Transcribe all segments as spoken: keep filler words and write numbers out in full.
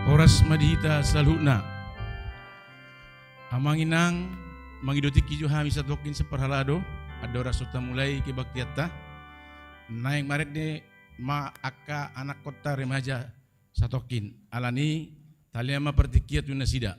Horas ma di hita saluhutna. Amang inang, mangido tingki jo hami satongkin sian parhalado, andorang so tamulai kebaktianta. Naeng marende ma angka anakkonta remaja satongkin. Alani, talia ma partingkian tu nasida.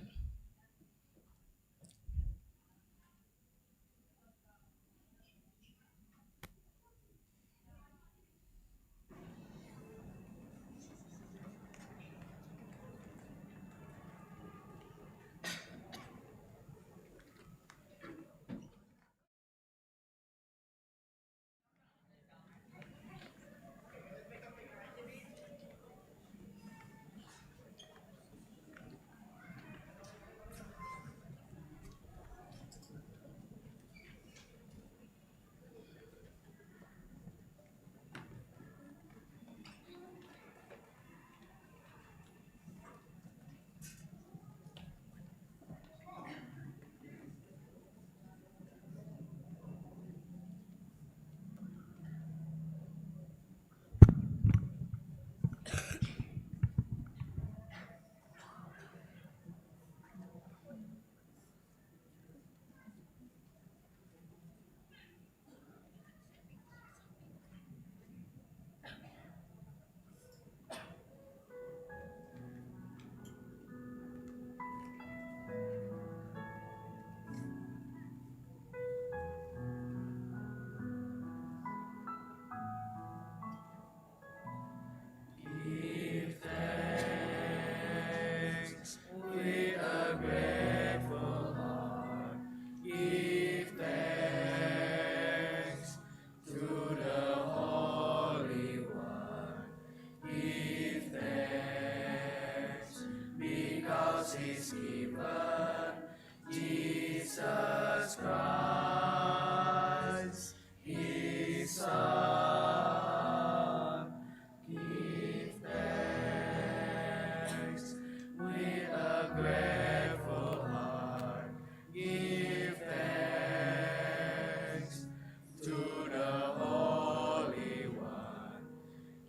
Give thanks with a grateful heart. Give thanks to the Holy One. Give thanks because he's given Jesus Christ, his Son. Give thanks with a grateful heart. Give thanks to the Holy One.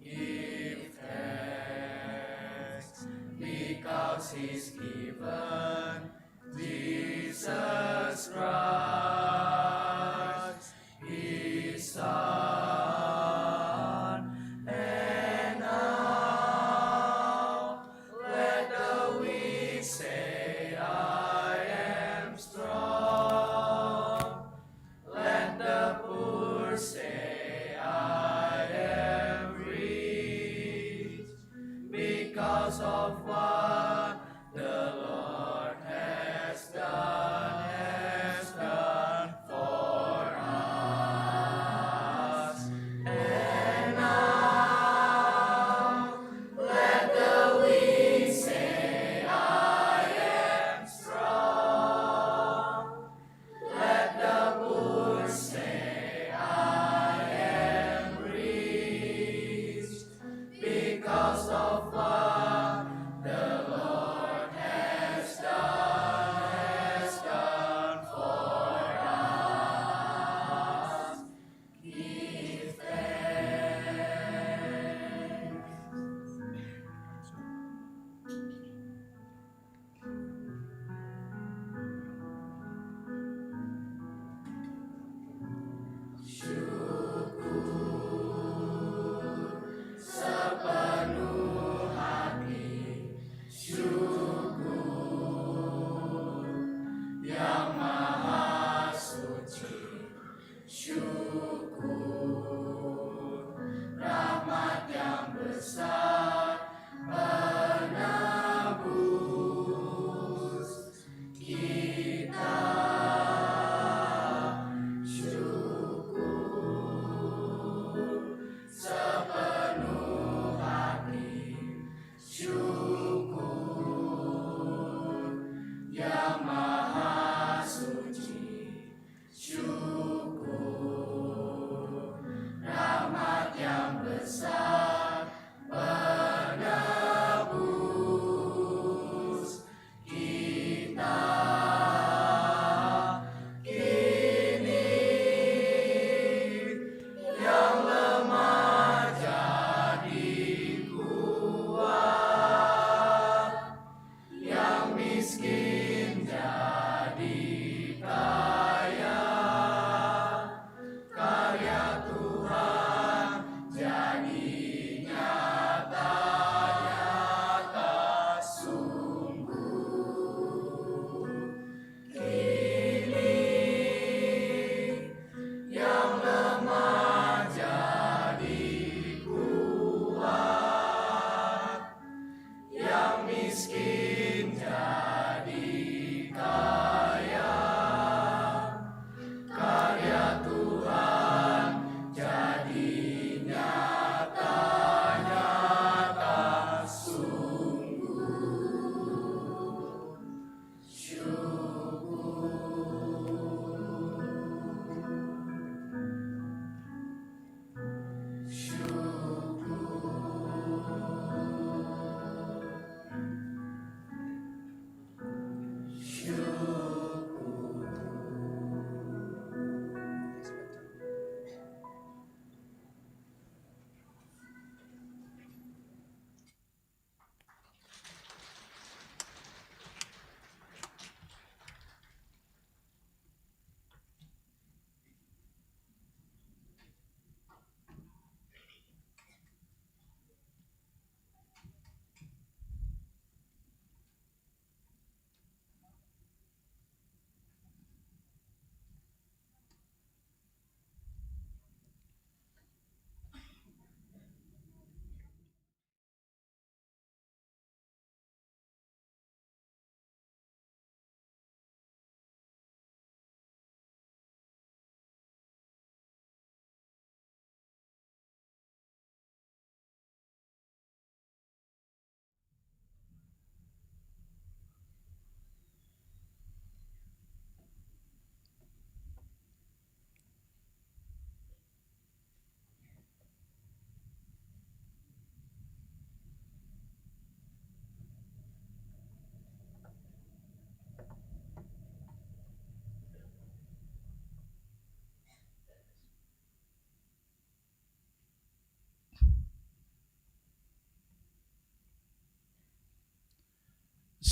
Give thanks because he's given Jesus Christ, his Son. And now let the weak say, "I am strong." Let the poor say, "I am rich because of what the Lord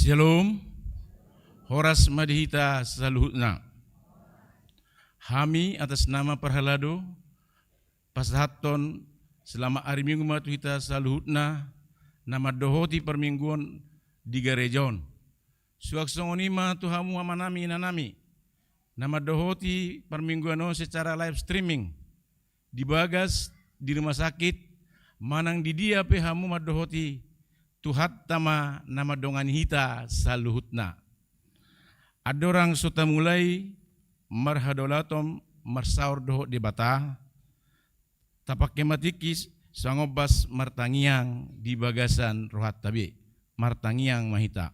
Shalom. Horas ma di hita saluhutna. Hami atas nama parhalado pasahathon selamat ari Minggu ma tu hita saluhutna na mandohoti parmingguon di gareja on. Suang songon i ma tu hamu amanami inanami na mandohoti parmingguon on secara live streaming di bagas, di rumah sakit, manang di dia pe hamu mandohoti, Tuhanta ma na mandongani hita saluhutna. Andorang so tamulai marhadaulaton marsaor dohot Debata, tapangke ma tingki sangombas martangiang di bagasan rohanta be. Martangiang ma hita.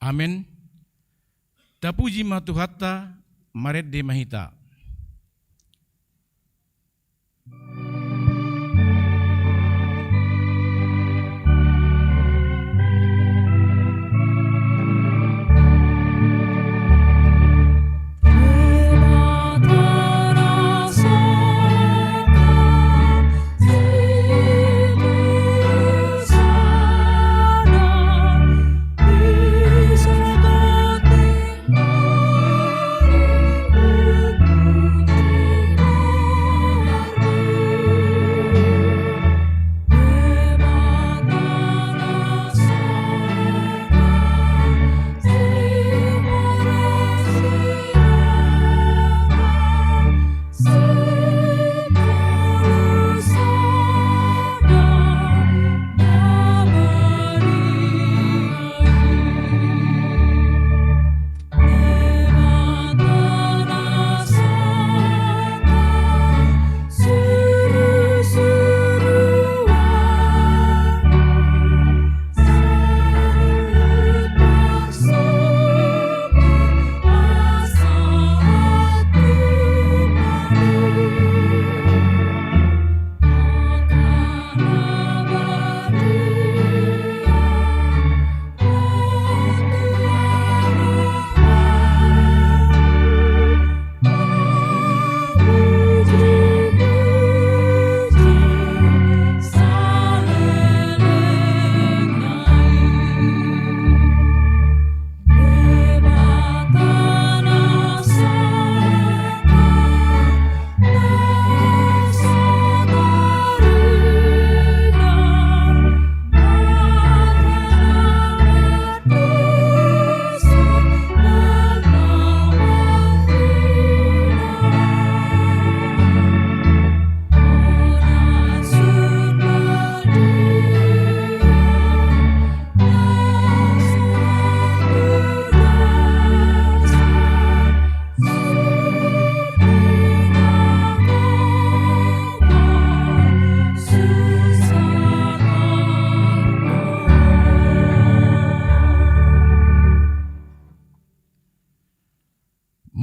Amen. Tapuji ma Tuhanta, marende ma hita.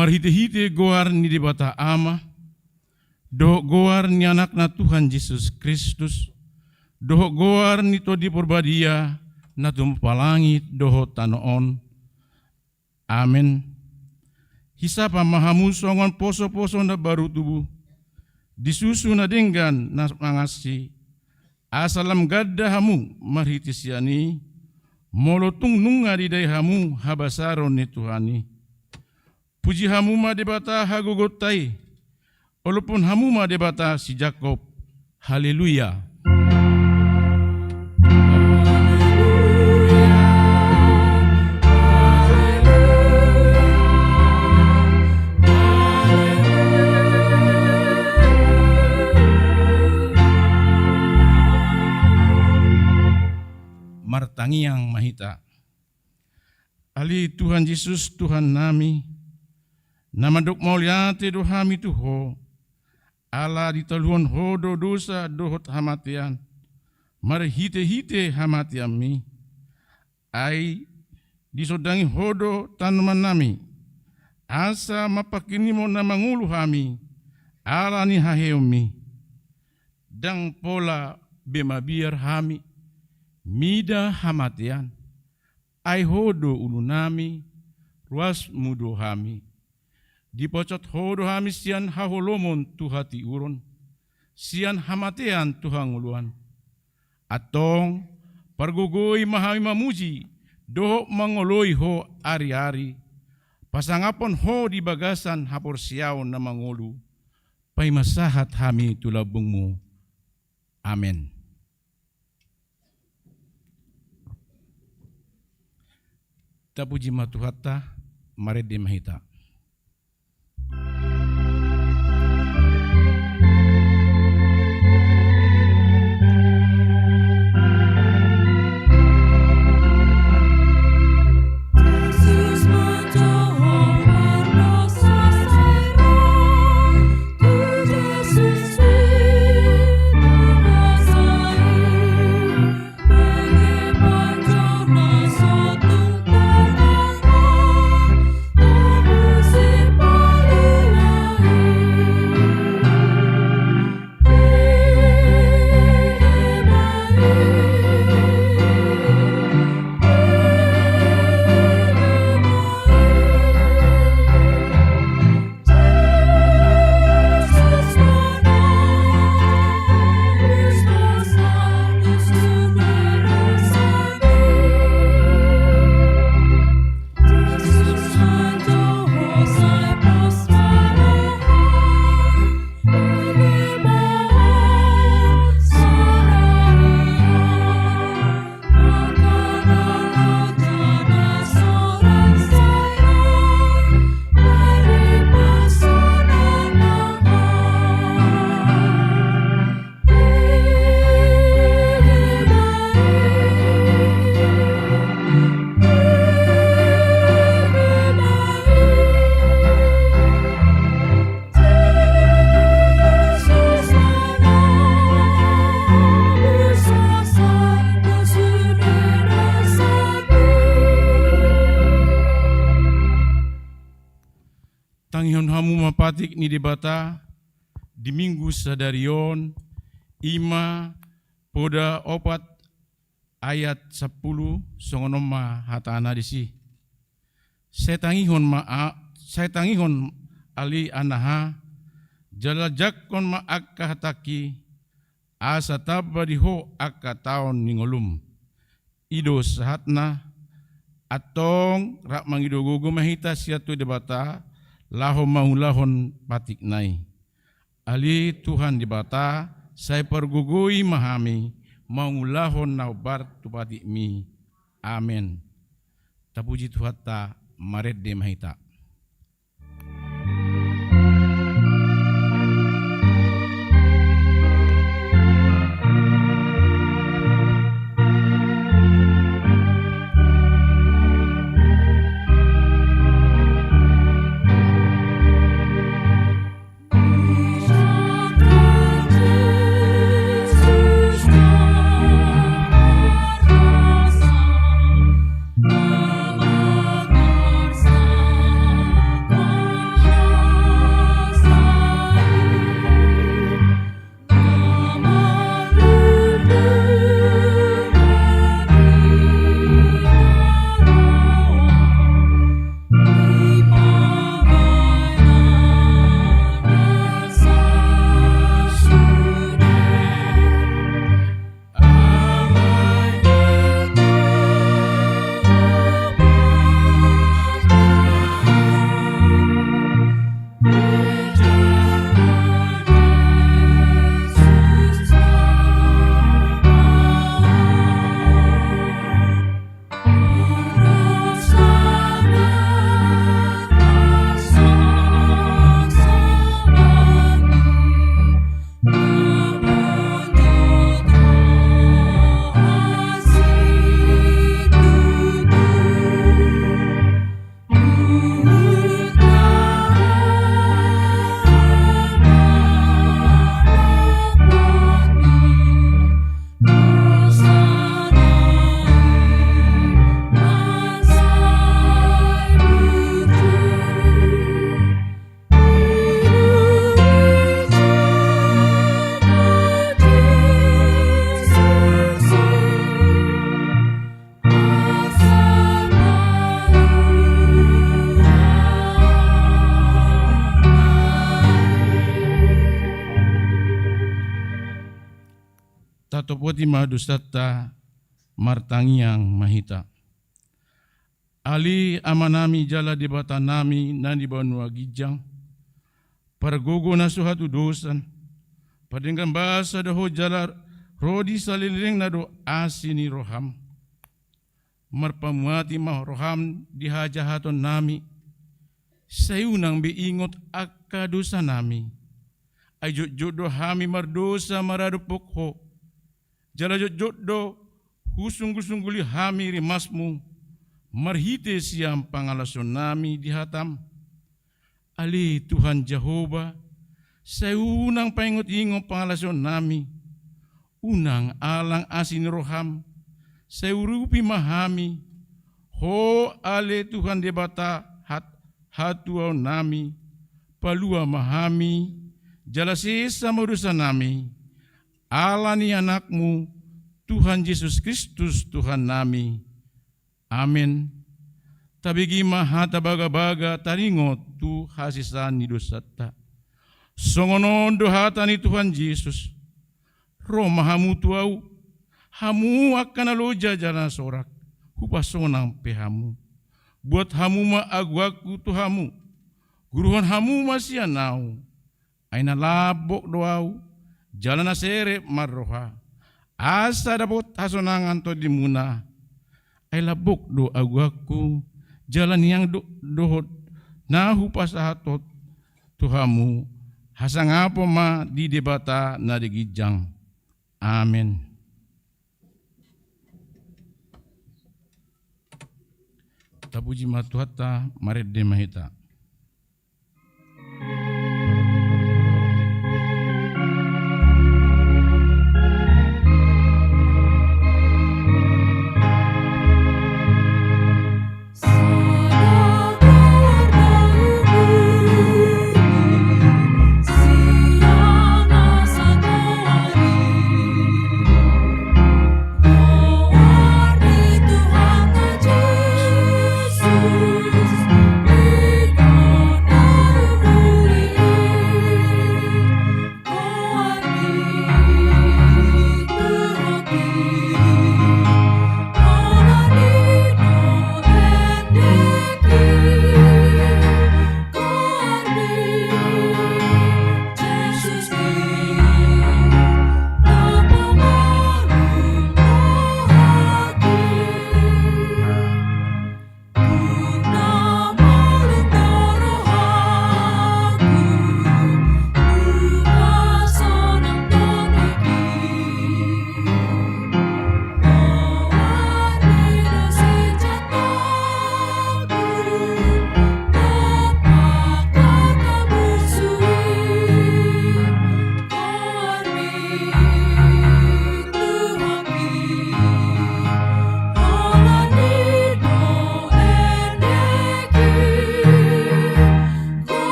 Marhitehite goar ni Debata Ama, dohot goar ni Anakna Tuhan Jesus Kristus, dohot goar ni Tondi Porbadia na tumompa langit dohot tano on. Amen. Hisapa ma hamu songon posoposo na baru tubu di susu na denggan na mangansi, asa lam ganda hamu marhite sian i, molo tung nunga didai hamu habasaron ni Tuhan i. Puji hamu ma Debata hagogoonta i, olopon hamu ma Debata si Jakob. Haleluya. Martangiang ma hita. Ale Tuhan Jesus, Tuhannami, na mandok mauliate do hami tu Ho, ala ditaluhon Ho do dosa dohot hamatean marhitehite hamateanMi. Ai disondangi Ho do tanomannami, asa mampangkirimon na mangolu hami ala ni haheheonMi. Ndang pola be mabiar hami mida hamatean, Ai Ho do ulunami, ruasMu do hami. Dipocut Ho do hami sian haholomon tu hatiuron, sian hamatean tu hangoluan. Antong, pargogoi ma hami mamuji dohot mangoloi Ho ariari, pasangaphon Ho di bagasan haporseaon na mangolu, paima sahat hami tu lambungMu. Amen. Tapuji ma Tuhanta, marende ma hita. Tangihon hamu ma patik ni Debata di Minggu sadari on, i ma Poda opat ayat sampulu, songon on ma hatana disi. Sai tangihon ma a-, sai tangihon ale anaha, jala jangkon ma angka hatangki, asa tamba di ho angka taon ni ngolum. I do sahatna. Antong rap mangido gogo ma hita sian tu Debata, laho mangulahon patikna i. Ale Tuhan Debata, sai pargogoi ma hami mangulahon na hombar tu patikmi. Amen. Tapuji Tuhanta, marende ma hita. Tatopoti ma dosanta, martangiang ma hita. Ale Amanami jala Debatanami na di banua ginjang, pargogo na so hatudosan, pardenggan basa dohot jala rodi saleleng na do asi ni roham. Marpamuati ma roham di hajahatonnami, sai unang be ingot angka dosanami. Ai jotjot do hami mardosa maradophon Ho, jala jotjot do husunggulsungguli hami rimasmu, marhite sian pangalaosionnami di hatam. Ale Tuhan Jahowa, sai unang paingotingot pangalaosionnami, unang alang asi ni roham, sai urupi ma hami, Ho ale Tuhan Debata hat-, hatuaonnami, palua ma hami, jala sesa ma dosanami, ala ni Anakmu, Tuhan Jesus Kristus Tuhannami. Amen. Tabege ma hata bagabaga taringot tu hasesaan ni dosanta. Songon on do hata ni Tuhan Jesus: Ro ma hamu tu Ahu, hamu angka na loja jala na sorak, hupasonang pe hamu. Buat hamu ma agoanku tu hamu, guruhon hamu ma sian Ahu. Ai na lambok do Ahu, jala na serep marroha, asa dapot hasonangan tondimuna. Ai lambok do agoanku, jala niang do-, dohot na hupasahat tu hamu. Hasangapon ma di Debata na di ginjang. Amen. Tapuji ma Tuhanta, marende ma hita.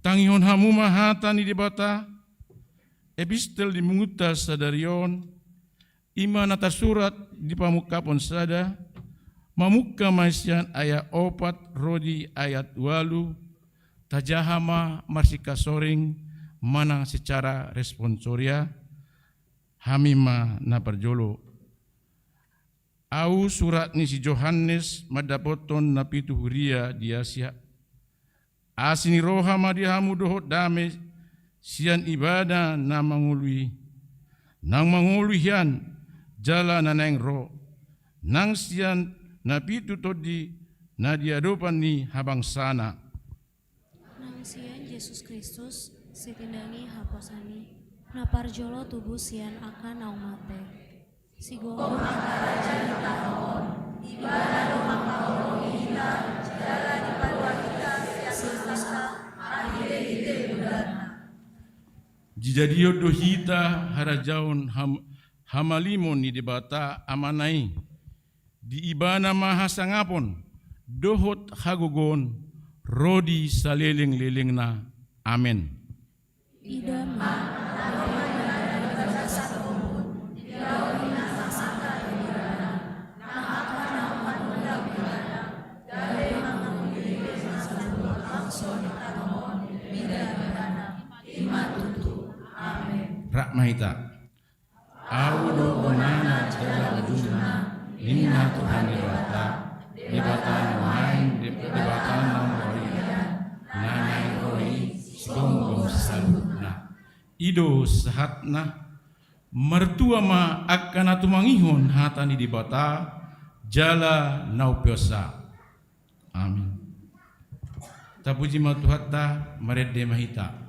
Tangihon hamu ma hata ni Debata, epistel dipunguta sadari on, i ma na tarsurat di Pamungkapon sada, mamungka ma sian ayat opat ro di ayat ualu, tajaha ma marsingkasoring manang secara responsoria, hami ma na parjolo. Ahu surat ni si Johannes mandapothon na pitu huria di Asia. Asi ni roha ma di hamu dohot dame sian Ibana na mangolu i, naung mangolu hian jala na naeng ro, nang sian na pitu tondi na di adopan ni habangsana. Nang sian Jesus Kristus, sitindangi haposan i, na parjolo tubu sian angka naung mate. Sigomgom angka raja ni tano on, Ibana do mangkaholongi hita, jala dipalua hita sian dosa, marhitehite mudarna. Dijadion do hita harajaon ham-, hamalimon ni Debata Amana i. Di Ibana ma hasangapon, dohot hagogoon, ro di salelenglelengna. Amen. Ida ma, na dohonon ni Debata satombun, di daon ni na sasangka i, hita. Ahu do bonana jala ujungna, ninna Tuhan Debata, Debata na naeng, Debata na marlian, na naeng ro i sigomgom saluhutna. I do sahatna. Martua ma angka na tumangihon hata ni Debata jala na umpeopsa. Amin. Tapuji ma Tuhanta, marende ma hita.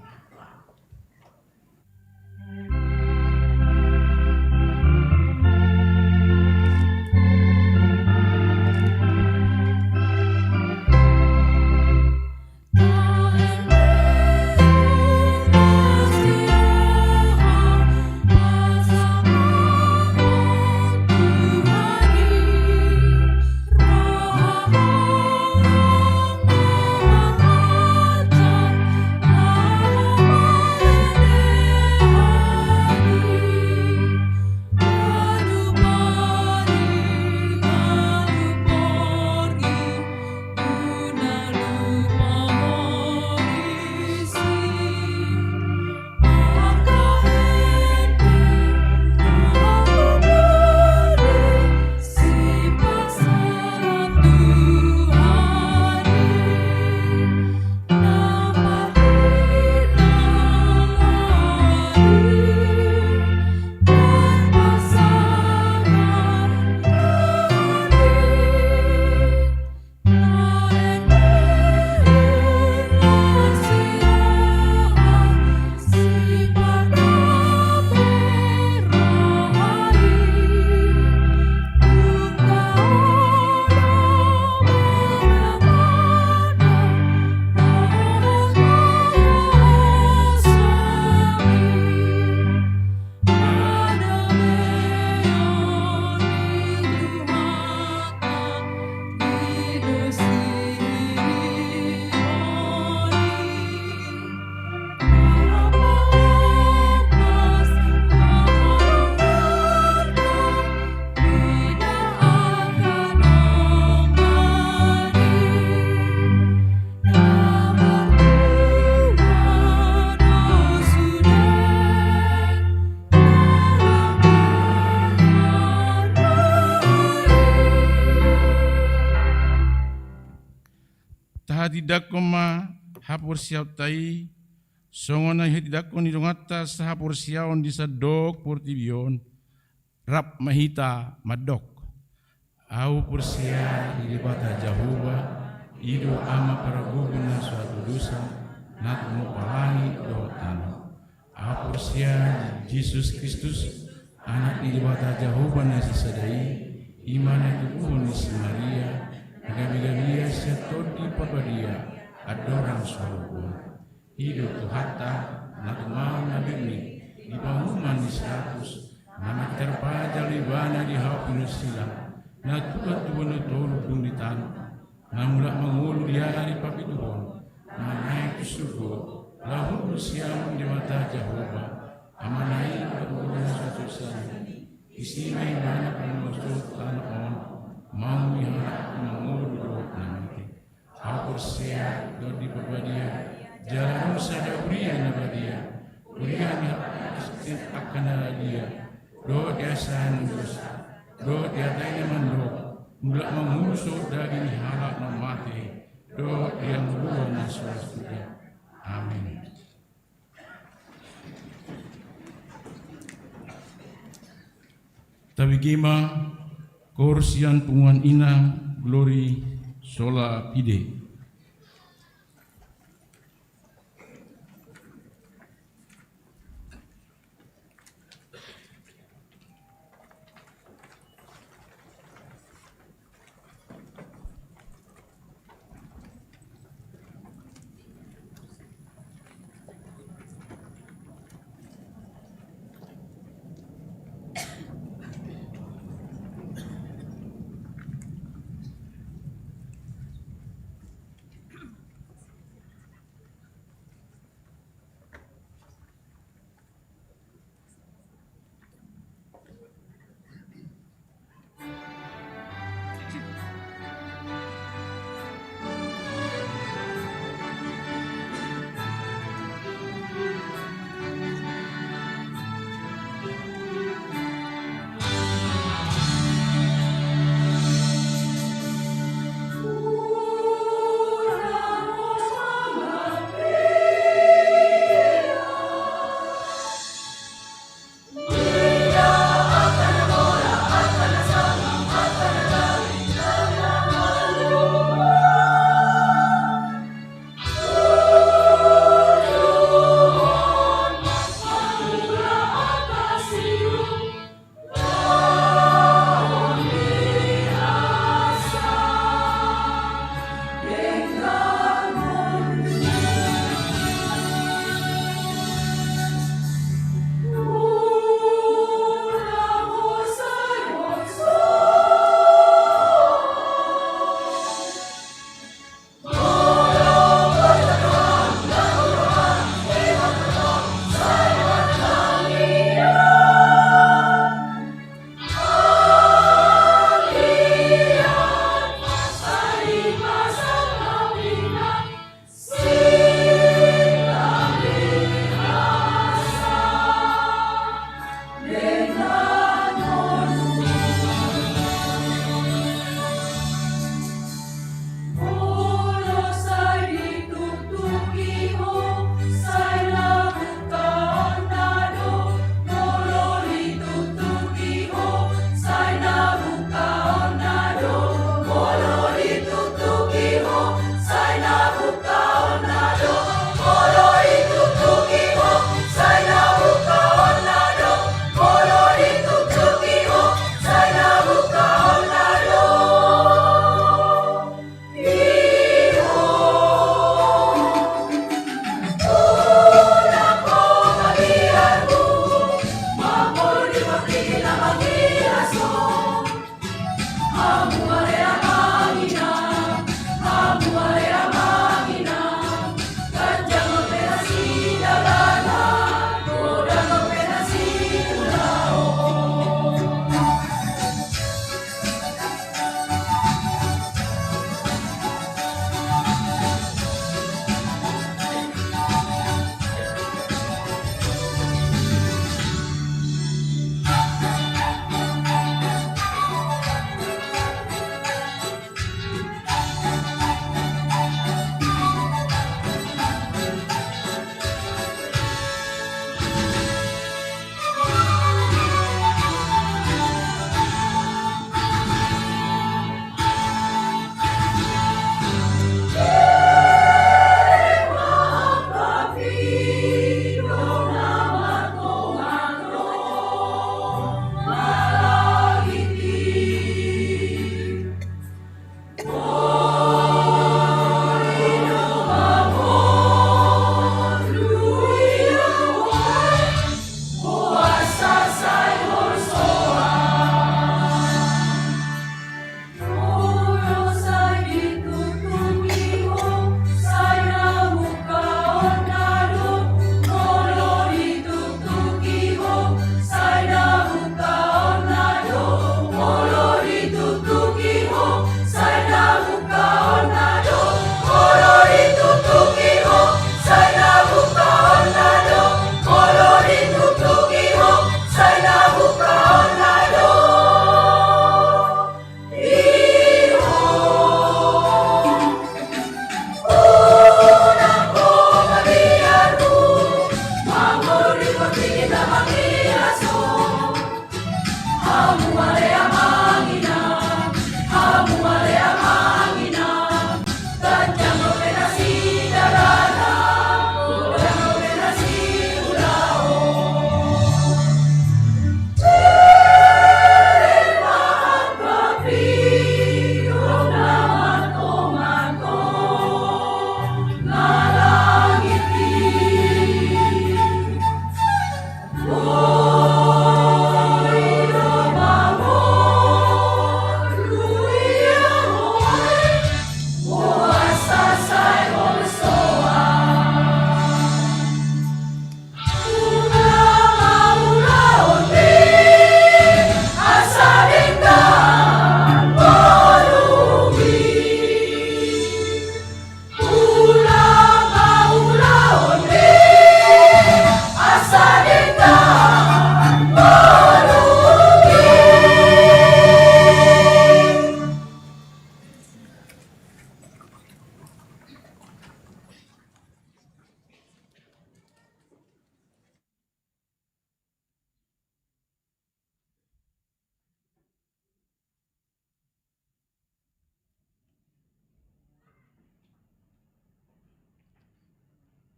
Tahatindangkon ma haporseaonta i, songon na hatindangkon ni donganta sahaporseaon di sandok portibi on. Rap ma hita mandok. Ahu porsea di Debata Jahowa, i do Ama pargogo na so hatudosan, na tumompa langit dohot tano. Ahu porsea di Jesus Kristus, Anak ni Debata Jahowa na sisada i, i ma na tinodohon ni si Maria, na gabe-gabe ia sian Tondi Parbadia, andorang so hagogoon. I do Tuhanta, na tumau na berne, di panguhuman ni si Pilatus, na mangkitar pajal do ibana di hau pinarsilang, na tuat tu banua torup dung di tano, na mulak mangolu di ari papituhon, na naeng tu surgo, laho hundul sian Debata Jahowa, Amana i, pargogo na so hatudosan i, disi ma ibana pinanosot tano on, mangolu halak na mangolu dohot na mate. Ahu porsea di Tondi Parbadia, jala adong sada huria na badia, huria na hapangkasoman angka na badia, dohot di hasesaan ni dosa, dohot di hata i na mandok, mulak mangolu sogot daging ni halak na mate, dohot di hangoluan na so las suda. Amin. Tabege ma koor sian punguan ina Glory sola Fide.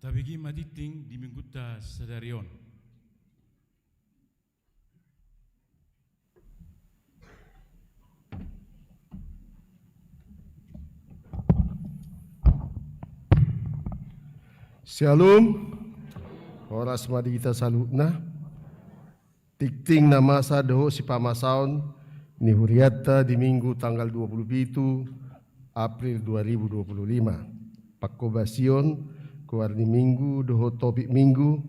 Tabege ma tingting di minggunta sadari on. Syalom. Horas ma di hita saluhutna. Tingting na masa dohot sipamasaon ni hurianta di Minggu tanggal dua puluh pitu April dua ribu dua puluh lima. Panghobasion, goar ni Minggu dohot topik Minggu,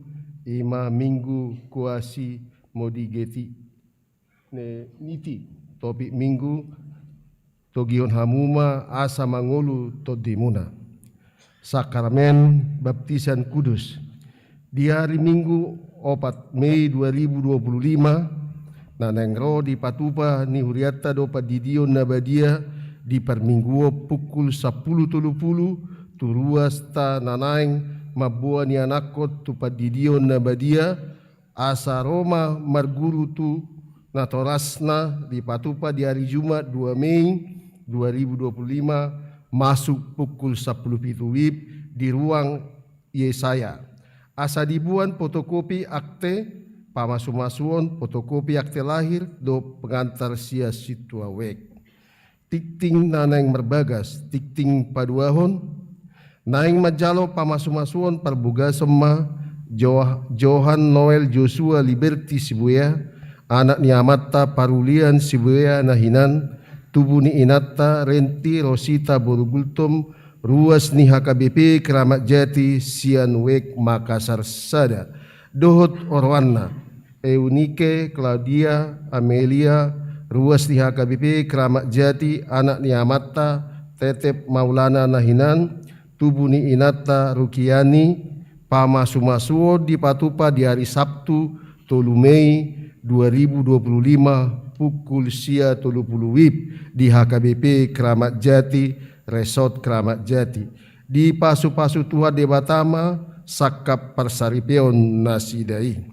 i ma Minggu Quasimodigeti ne niti. Topik Minggu: Togihon hamu ma asa mangolu tondimuna. Sakramen Baptisan Kudus. Di ari Minggu opat Mei dua ribu dua puluh lima, na naeng ro dipatupa ni hurianta do pandidion na badia di parmingguon pukul sampulu tolu pulu, tu ruas ta na naeng mamboan ianakhon tu pandidion na badia, asa ro ma marguru tu natorasna, dipatupa di ari Jumat dua Mei dua ribu dua puluh lima, masuk pukul sampulu pitu wib di ruang Yesaya. Asa diboan fotokopi akte pamasumasuon, fotokopi akte lahir dohot pengantar sian sintua wijk. Tingting na naeng marbagas, tingting paduahon. Naeng manjalo pamasumasuon parbogason ma Jo-, Johan Noel Joshua Liberty Sibuea, anak ni amanta Parulian Sibea na hinan, tubu ni inanta Renti Rosita boru Gultom, ruas ni H K B P Keramat Jati sian W E K Makassar sada, dohot oroanna, Eunike Claudia Amelia, ruas ni H K B P Keramat Jati, anak ni amanta Tetep Maulana na hinan, tubu ni inanta Rukiani, pamasumasuon dipatupa di ari Sabtu, tolu Mei dua ribu dua puluh lima, pukul sia tolu puluh W I B di H K B P Keramat Jati, Resort Keramat Jati. Dipasupasu Tuhan Debata ma sangkap parsaripeon nasida i.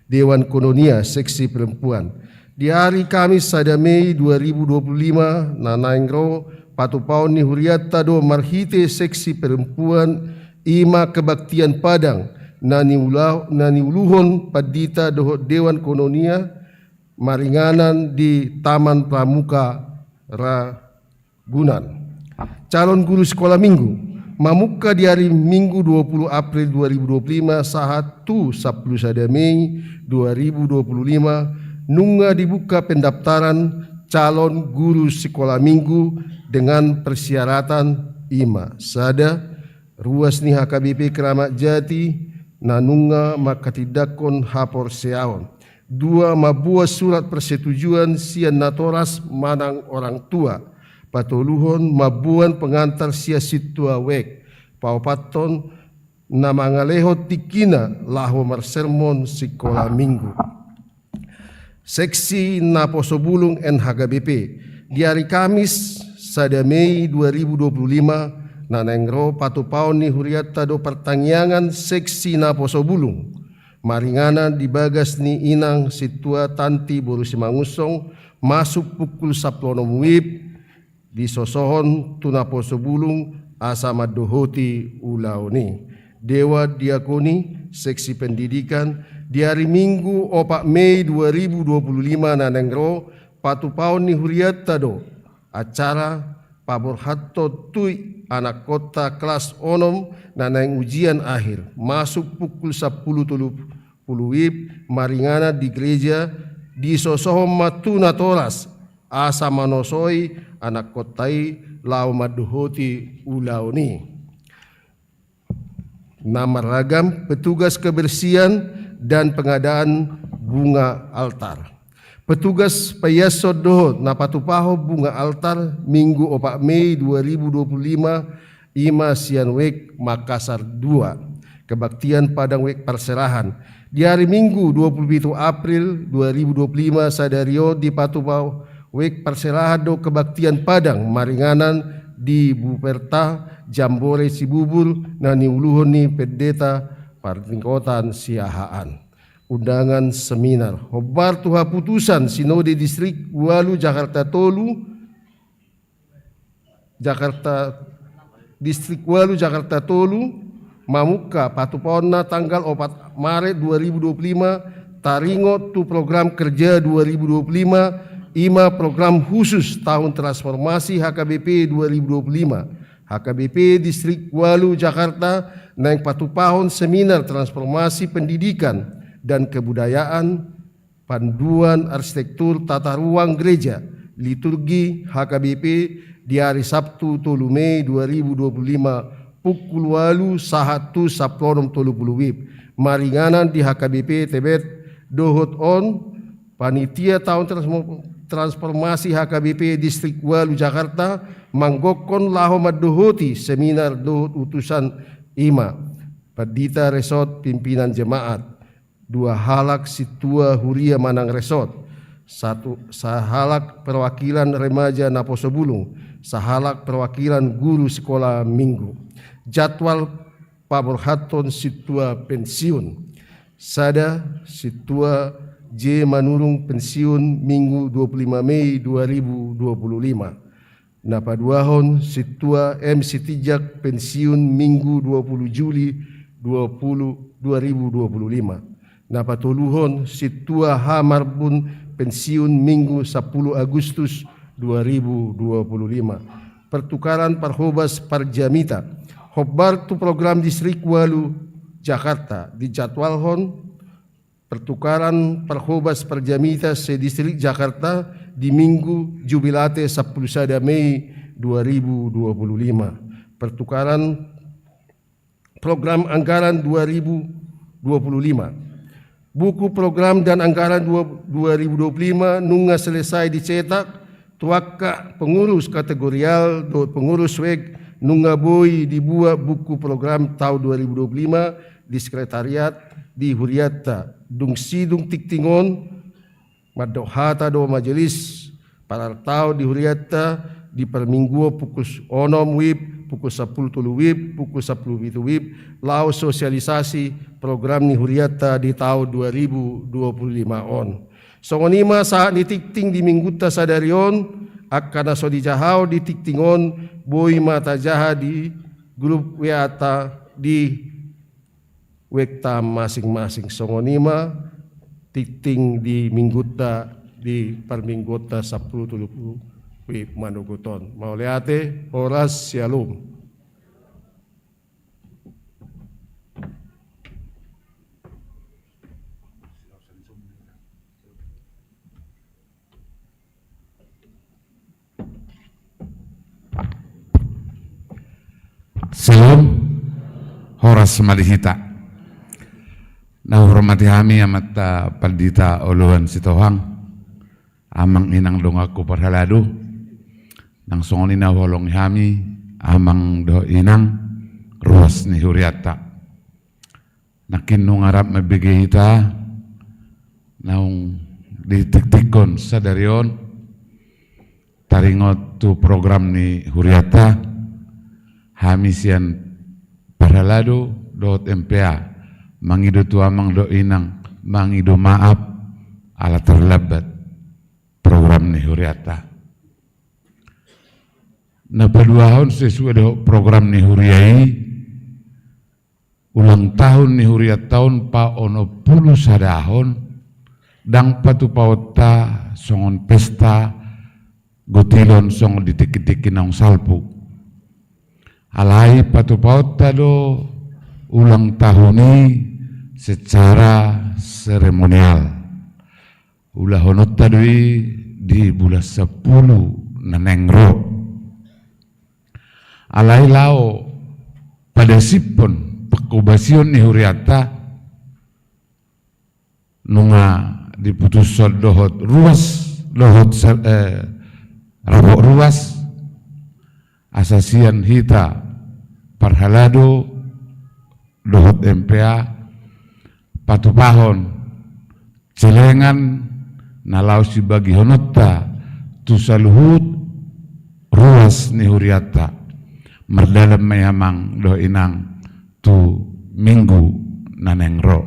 Dewan Kononia Seksi Perempuan. Di ari Kamis sada Mei dua ribu dua puluh lima na naeng ro, patupaon ni hurianta do marhite Seksi Perempuan, i ma kebaktian Padang na niula-, na niuluhon pandita dohot Dewan Kononia, maringanan di Taman Pramuka Ra- gunan. Calon guru sikola minggu. Mamungka di ari Minggu dua puluh April dua ribu dua puluh lima sahat tu sampulu sada Mei dua ribu dua puluh lima, nunga dibuka pendaftaran calon guru sikola minggu dengan persyaratan, i ma: sada, ruas ni H K B P Keramat Jati na nunga manghatindanghon haporseaon. Dua, mamboan surat persetujuan sian natoras manang orang tua. Patoluhon, mamboan pengantar sian sintua W E K. Paopathon, na mangalehon tingkina laho marsermon sikola minggu. Seksi Naposobulung N H K B P. Di ari Kamis sada Mei dua ribu dua puluh lima na naeng ro, patupaon ni hurianta do partangiangan Seksi Naposobulung, maringanan di bagas ni inang sintua Tanti boru Simangunsong, masuk pukul sampulu onom W I B, disosohon tu Naposobulung asa mandohoti ulaon i. Dewan Diakoni Seksi Pendidikan. Di ari Minggu opat Mei dua ribu dua puluh lima na naeng ro, patupaon ni hurianta do acara paborhathon tui anakkonta kelas onom na naeng ujian akhir, masuk pukul sampulu tolu puluh W I B, maringanan di gereja, disosohon ma tu natoras asa manosoi anakkonta i laho mandohoti ulaon i. Na marragam, petugas kebersihan dan pengadaan bunga altar. Petugas paiashon dohot na patupahon bunga altar Minggu opat Mei dua ribu dua puluh lima, i ma sian W E K Makassar dua. Kebaktian Padang W E K Parserahan. Di ari Minggu dua puluh pitu April dua ribu dua puluh lima, sadari on dipatupa W E K Parserahan do kebaktian Padang maringanan di Buperta Jambore Cibubur na niuluhon ni Pendeta Partingkotan Siahaan. Undangan seminar. Hombar tu haputusan Sinode Distrik Ualu Jakarta Tolu, Jakarta, Distrik Ualu Jakarta Tolu, mamungka patupaonna tanggal opat Maret dua ribu dua puluh lima, taringot tu program kerja dua ribu dua puluh lima, i ma program khusus tahun transformasi H K B P dua ribu dua puluh lima. H K B P Distrik Ualu Jakarta naeng patupahon seminar transformasi pendidikan dan kebudayaan, panduan arsitektur tata ruang gereja, liturgi H K B P di ari Sabtu tolu Mei dua ribu dua puluh lima, pukul ualu sahat tu sampulu onom tolu puluh W I B, maringanan di H K B P Tebet. Dohot on, panitia tahun transmo-, transformasi H K B P Distrik Ualu Jakarta manggokhon laho mandohoti seminar dohot utusan, i ma pandita resort, pimpinan jemaat, dua halak sintua huria manang resort, satu, sahalak perwakilan remaja Naposobulung, sahalak perwakilan guru sikola minggu. Jadwal paborhathon sintua pensiun. Sada, sintua J Manurung pensiun Minggu dua puluh lima Mei dua ribu dua puluh lima. Na paduahon, sintua M Sitinjak pensiun Minggu dua puluh Juli dua puluh, dua ribu dua puluh lima. Na patoluhon, sintua H Marbun pensiun Minggu sampulu Agustus dua ribu dua puluh lima. Pertukaran parhobas parjamita. Hombar tu program Distrik Ualu Jakarta, dijadwalhon Pertukaran parhobas parjamita se-Distrik Jakarta di Minggu Jubilate sampulu sada Mei dua ribu dua pulu lima. Pertukaran program anggaran dua ribu dua pulu lima. Buku program dan anggaran dua, dua ribu dua pulu lima nunga selesai dicetak, tu angka pengurus kategorial dohot pengurus wek nunga boi dibuat buku program taon dua ribu dua pulu lima di sekretariat di hurianta. Dung sidung tingting on, mandok hata do majelis parartaon di hurianta di parmingguon pukul onom wib, pukul sampulu tolu wib, pukul sampulu pitu wib, laho sosialisasi program ni hurianta di taon dua ribu dua pulu lima on. Songon i ma sahat ni tingting di minggunta sadari on, angka na so dijahaon di tingting on, boi ma tajaha di grup W A-ta di wekta masing-masing. Songon i ma tingting di minggunta di parmingguonta sampulu tolu wib manogot on. Mauliate, horas, syalom. Syalom, horas ma di hita. Na huhormati hami Amanta Pandita Oloan Sitohang, Amang Inang donganku parhalado, nang songon i na huholongi hami Amang dohot Inang, ruas ni hurianta. Nangkin nunga rap mambege hita naung ditiktikkon sadari on, taringot tu program ni hurianta, hami sian parhalado dohot M P A mangido tu Amang dohot Inang, mangido maaf ala tarlambat program ni hurianta. Na paduahon, sesuai dohot program ni huria i, ulang tahun ni hurianta on paonom pulu sadahon, ndang patupaonta songon pesta gotilon songon di tingki-tingki naung salpu. Alai patupaonta do ulang tahun i secara seremonial. Ulahononta do i di bulan sampulu na naeng ro. Alai laho padasiphon pangkobasion ni hurianta, nunga diputushon dohot ruas, dohot sa-, eh, rapot ruas, asa sian hita parhalado dohot M P A patupahon celengan na laho sibagihononta tu saluhut ruas ni hurianta. Mardalan ma i Amang dohot Inang tu minggu na naeng ro.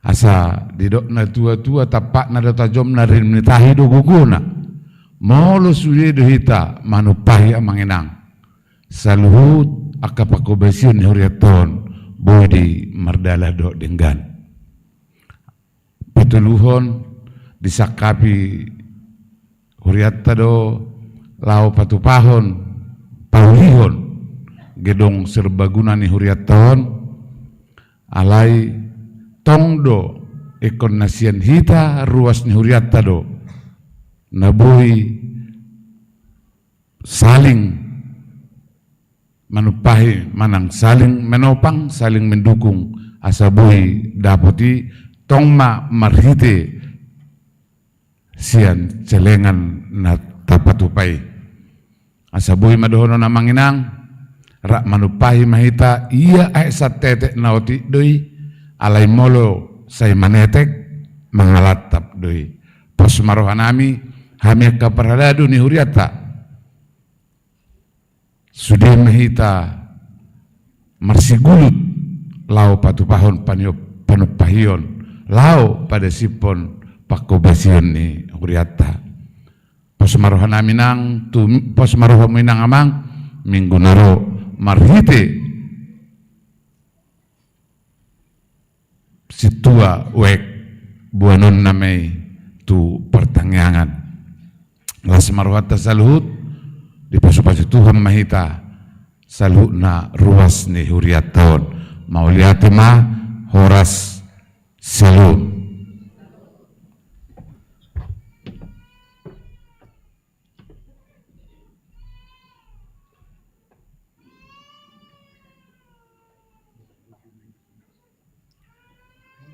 Asa didok na tua-tua, tampakna do tajomna, rim ni tahi do gogona. Molo sude do hita manumpahi Amang Inang, saluhut angka pangkobasion ni hurianta on boi do i mardalan dohot denggan. Patoluhon, disangkapi hurianta do laho patupahon, paulihon gedong serbaguna ni hurianta on. Alai tong do ingkon na sian hita ruas ni hurianta do na boi saling manumpahi manang saling menopang, saling mendukung, asa boi dapot i, tong ma marhite sian celengan na tapatupa i. Asa boi ma dohonon Amang Inang, rap manumpahi ma hita, ia aek santetek na otik do i, alai molo sai manetek, mangalantap do i. Pos ma rohanami, hami angka parhalado ni hurianta. Sude ma hita marsigulut laho patupahon panio-, panumpahion, laho padasiphon pangkobasion ni hurianta. Pos ma rohanami Inang, tu, pos ma rohamu Inang Amang, minggu na ro marhite sintua wek boanonna ma i tu partangiangan. Las ma rohanta saluhut, dipasu-pasu Tuhan ma hita saluhutna ruas ni hurianta on. Mauliate ma, horas, Salam.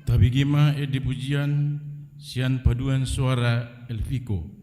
Tabege ma ende pujian sian paduan suara Elviko.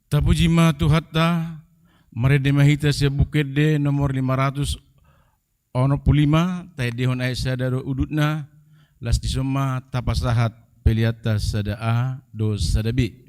Tapuji ma Tuhanta, marende ma hita sian Buku Ende nomor lima ratus onom pulu lima, taendehon ayat sada do udutna, laos dison ma tapasahat peleanta sada A dohot sada B.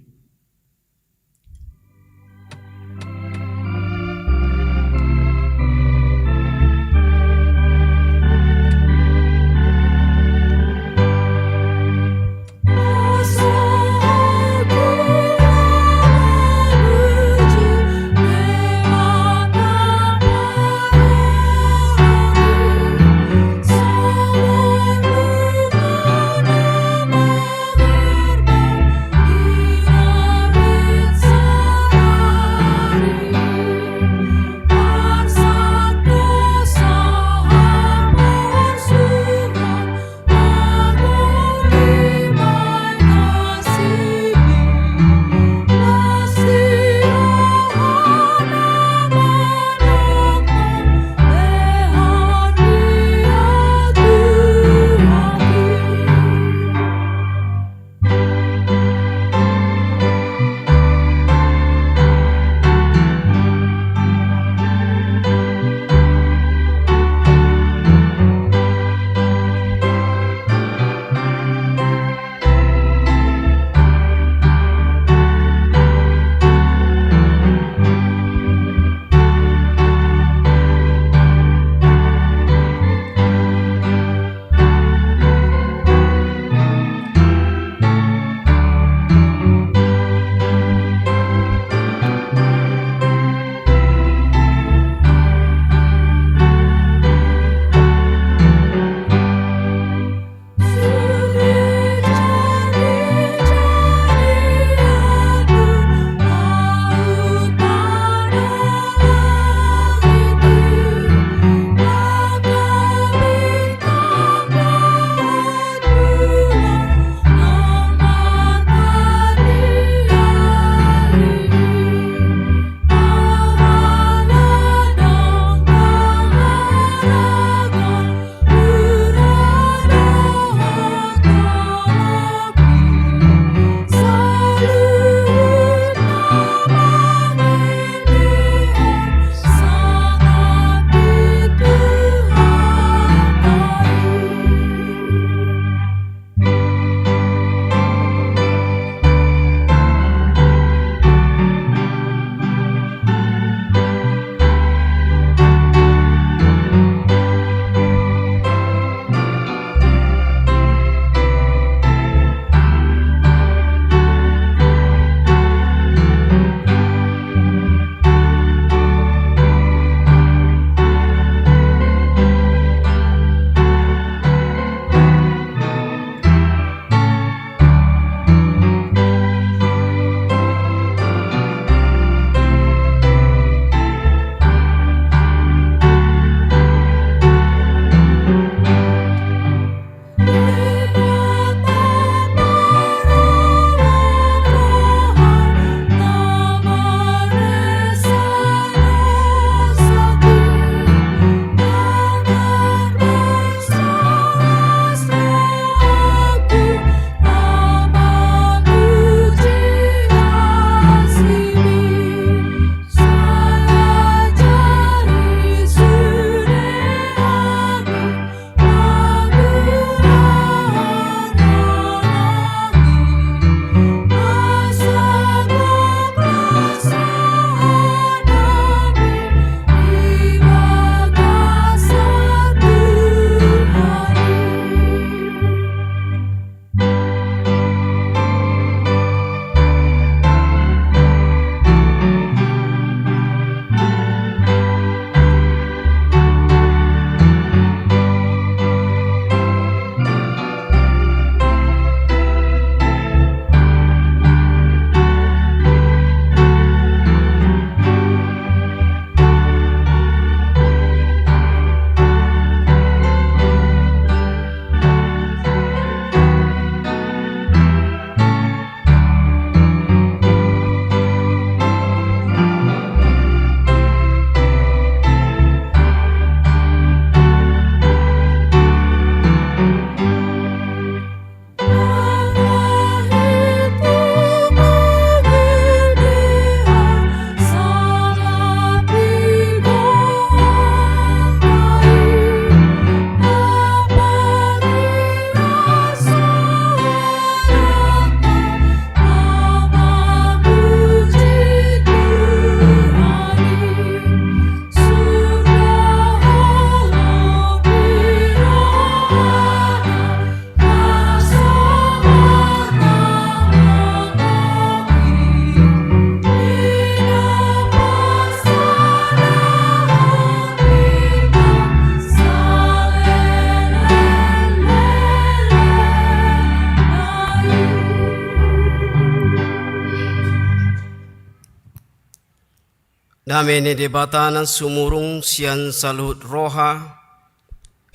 Dame ni Debata na sumurung sian saluhut roha,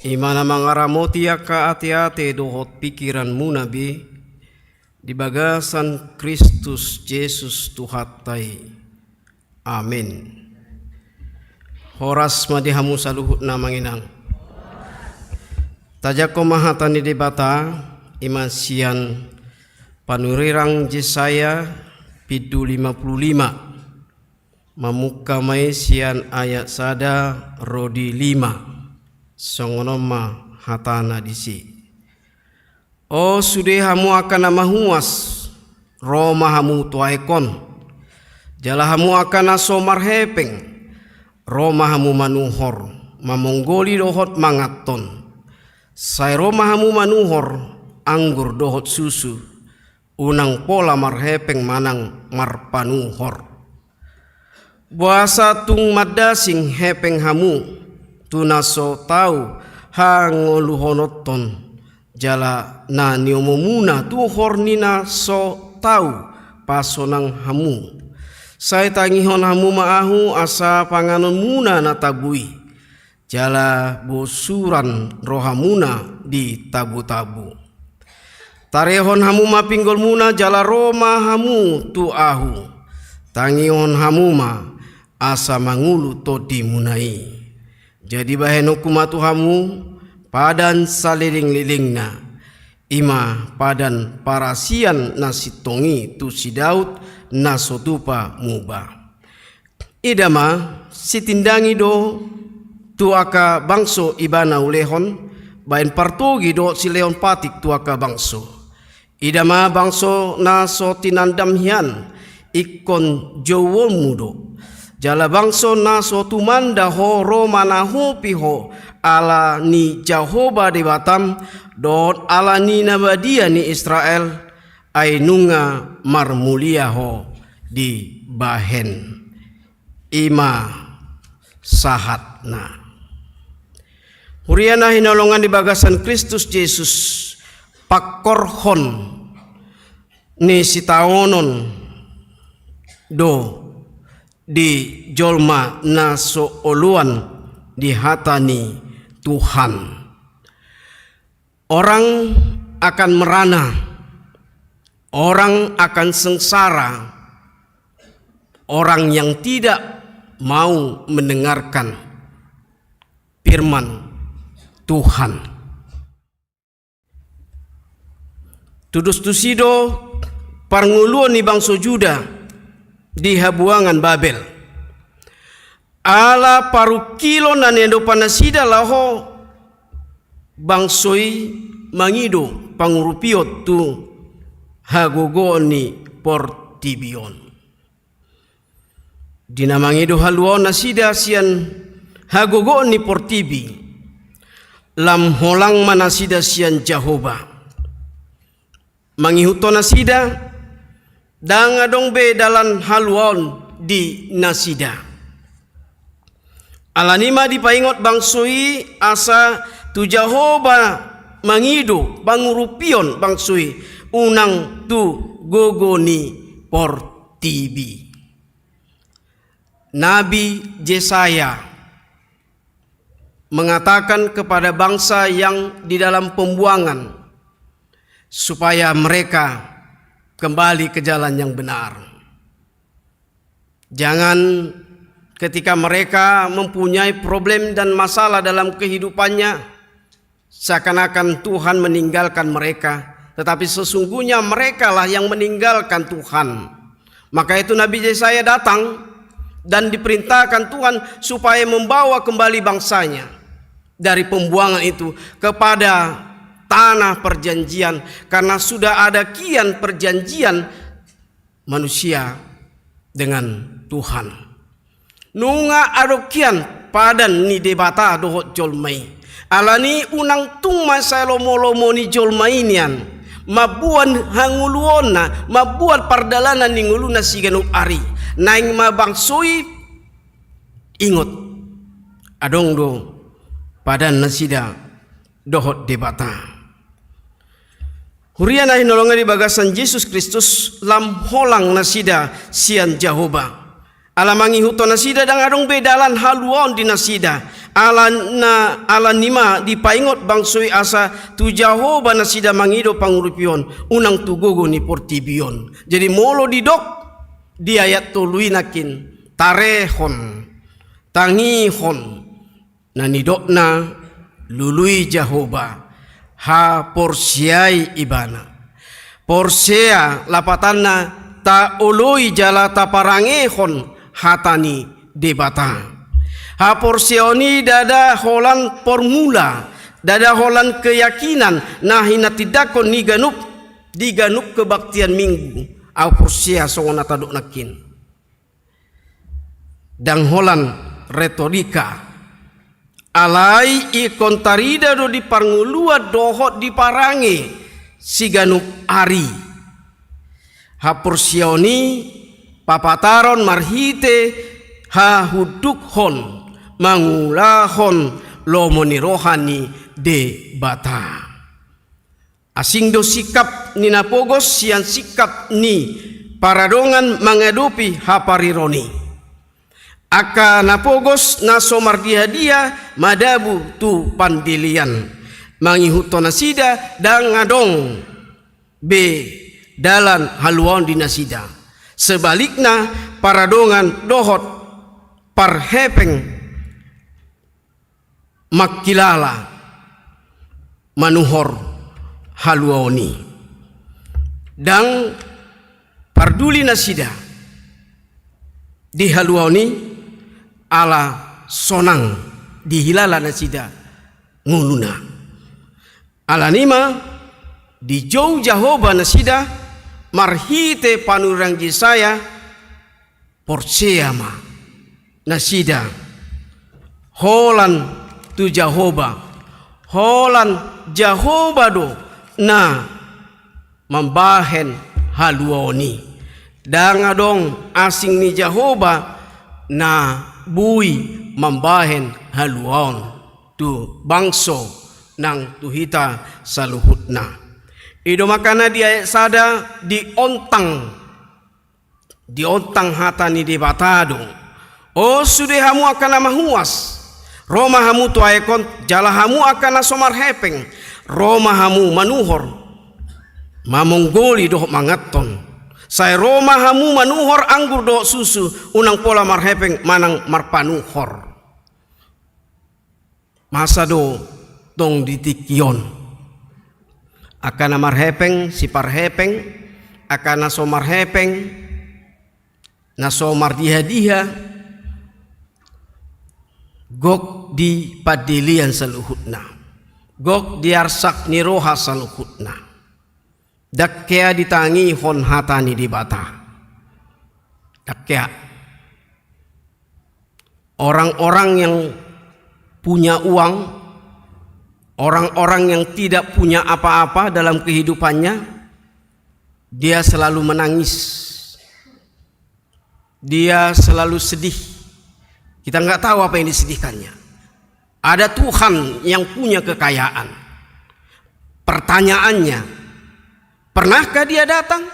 i ma na mangaramoti angka ateate dohot pingkiranmuna be, di bagasan Kristus Jesus Tuhanta i. Amen. Horas ma di hamu saluhutna amang inang. Tajangkon ma hata ni Debata, i ma sian panurirang Jesaya, bindu lima puluh lima. Mamungka ma i sian ayat sada ro di lima. Songon on ma hatana disi. O sude hamu angka na mahuas, ro ma hamu tu aek on. Jala hamu angka na so marhepeng, ro ma hamu manuhor, mamonggoli dohot manganhon. Sai ro ma hamu manuhor anggur dohot susu, unang pola marhepeng manang marpanuhor. Boasa tung mandasing hepeng hamu, tu na so tau hangoluhononhon, jala na niomomuna tuhor ni na so tau pasonang hamu. Sai tangihon hamu ma ahu asa panganonmuna na tabo i, jala bosuran rohamuna di tabo-tabo. Tarehon hamu ma pinggolmuna jala ro ma hamu tu ahu. Tangihon hamu ma asa mangolu tondimuna i. Jadi bahenonku ma tu hamu padan saleleng-lelengna, i ma padan parasian na sintong i tu si Daud na so tupa muba. Ida ma, sitindangi do tu angka bangso ibana ulehon, baen partogi dohot silehon patik tu angka bangso. Ida ma bangso na so tinandam hian, ingkon jouonmu do. Jala bangso na so tumanda ho ro manahopi ho ala ni Jahowa Debatam, dohot ala ni na badia ni Israel, ai nunga marmulia ho dibahen. I ma sahatna. Huria na hinaholongan di bagasan Kristus Jesus, pangkorhon ni sitaonon do di jolma na so oloan di hata ni Tuhan. Orang akan merana, orang akan sengsara, orang yang tidak mau mendengarkan firman Tuhan. Tudos tusi do parngoluon ni bangso Juda di habuangan Babel. Ala parungkilon na niadopan nasida laho bangso i mangido pangurupion tu hagogoon ni portibi on. Di na mangido haluaon nasida sian hagogoon ni portibi, lam holang ma nasida sian Jahowa. Mangihuthon nasida, ndang adong be dalan haluaon di nasida. Alani ma dipaingot bangso i asa tu Jahowa mangido pangurupion bangso i, unang tu gogo ni portibi. Nabi Jesaya mengatakan kepada bangsa yang di dalam pembuangan, supaya mereka kembali ke jalan yang benar. Jangan ketika mereka mempunyai problem dan masalah dalam kehidupannya, seakan-akan Tuhan meninggalkan mereka, tetapi sesungguhnya merekalah yang meninggalkan Tuhan. Maka itu Nabi Yesaya datang dan diperintahkan Tuhan supaya membawa kembali bangsanya dari pembuangan itu kepada tanah perjanjian, karena sudah ada kian perjanjian manusia dengan Tuhan. Nunga adong hian padan ni Debata dohot jolma i. Alani unang tung ma sai lomo-lomo ni jolma i nian mamboan hangoluonna, mamboan pardalanan ni ngoluna siganup ari. Naeng ma bangso i ingot, adong do padan nasida dohot Debata. Huria na hinaholongan di bagasan Jesus Kristus, lam holang nasida sian Jahowa. Ala mangihuthon nasida ndang adong be dalan haluaon di nasida. Ala na, ala ni ma dipaingot bangso i asa tu Jahowa nasida mangido pangurupion, unang tu gogo ni portibi on. Jadi molo didok di ayat tolu i nangkin, tarehon, tangihon, na nidokna lului Jahowa, haporseai Ibana. Porsea lapatanna taoloi jala taparangehon hata ni Debata. Haporseaon i ndada holan formula, ndada holan keyakinan na hinatindangkon ni ganup, di ganup kebaktian Minggu. Au porsea songon na tadok nangkin. Ndang holan retorika. Alai ingkon tarida do di parngoluan dohot di parange siganup ari. Haporseaon i papataron marhite hahundukhon mangulahon lomo ni roha ni Debata. Asing do sikap ni na pogos sian sikap ni paradongan mangadopi hapariron i. Angka na pogos na so mardiadia madabu tu pandelean. Mangihuthon nasida ndang adong be dalan haluaon di nasida. Sebalikna, paradongan dohot parhepeng mangkilala manuhor haluaon i. Ndang parduli nasida di haluaon i, ala sonang dihilala nasida ngoluna. Ala ni ma dijou Jahowa nasida marhite panurirang Jesaya, porsea ma nasida holan tu Jahowa, holan Jahowa do na mambahen haluaon i. Ndang adong asing ni Jahowa na boi mambahen haluaon tu bangso nang tu hita saluhutna. I do makana di ayat sada diontang, diontang hata ni Debata do. O sude hamu angka na mahuas, ro ma hamu tu aek on, jala hamu angka na so marhepeng, ro ma hamu manuhor, mamonggoli dohot manganhon. Sai ro ma hamu manuhor anggur dohot susu, unang pola marhepeng manang marpanuhor. Masa do tong di tingki on angka na marhepeng, siparhepeng, angka na so marhepeng, na so mardiha-diha, gok di pandelean saluhutna, gok di arsak ni roha saluhutna. Ndang hea ditangihon hata ni Debata. Ndang hea. Orang-orang yang punya uang, orang-orang yang tidak punya apa-apa dalam kehidupannya, dia selalu menangis. Dia selalu sedih. Kita nggak tahu apa yang disedihkannya. Ada Tuhan yang punya kekayaan. Pertanyaannya, pernahkah dia datang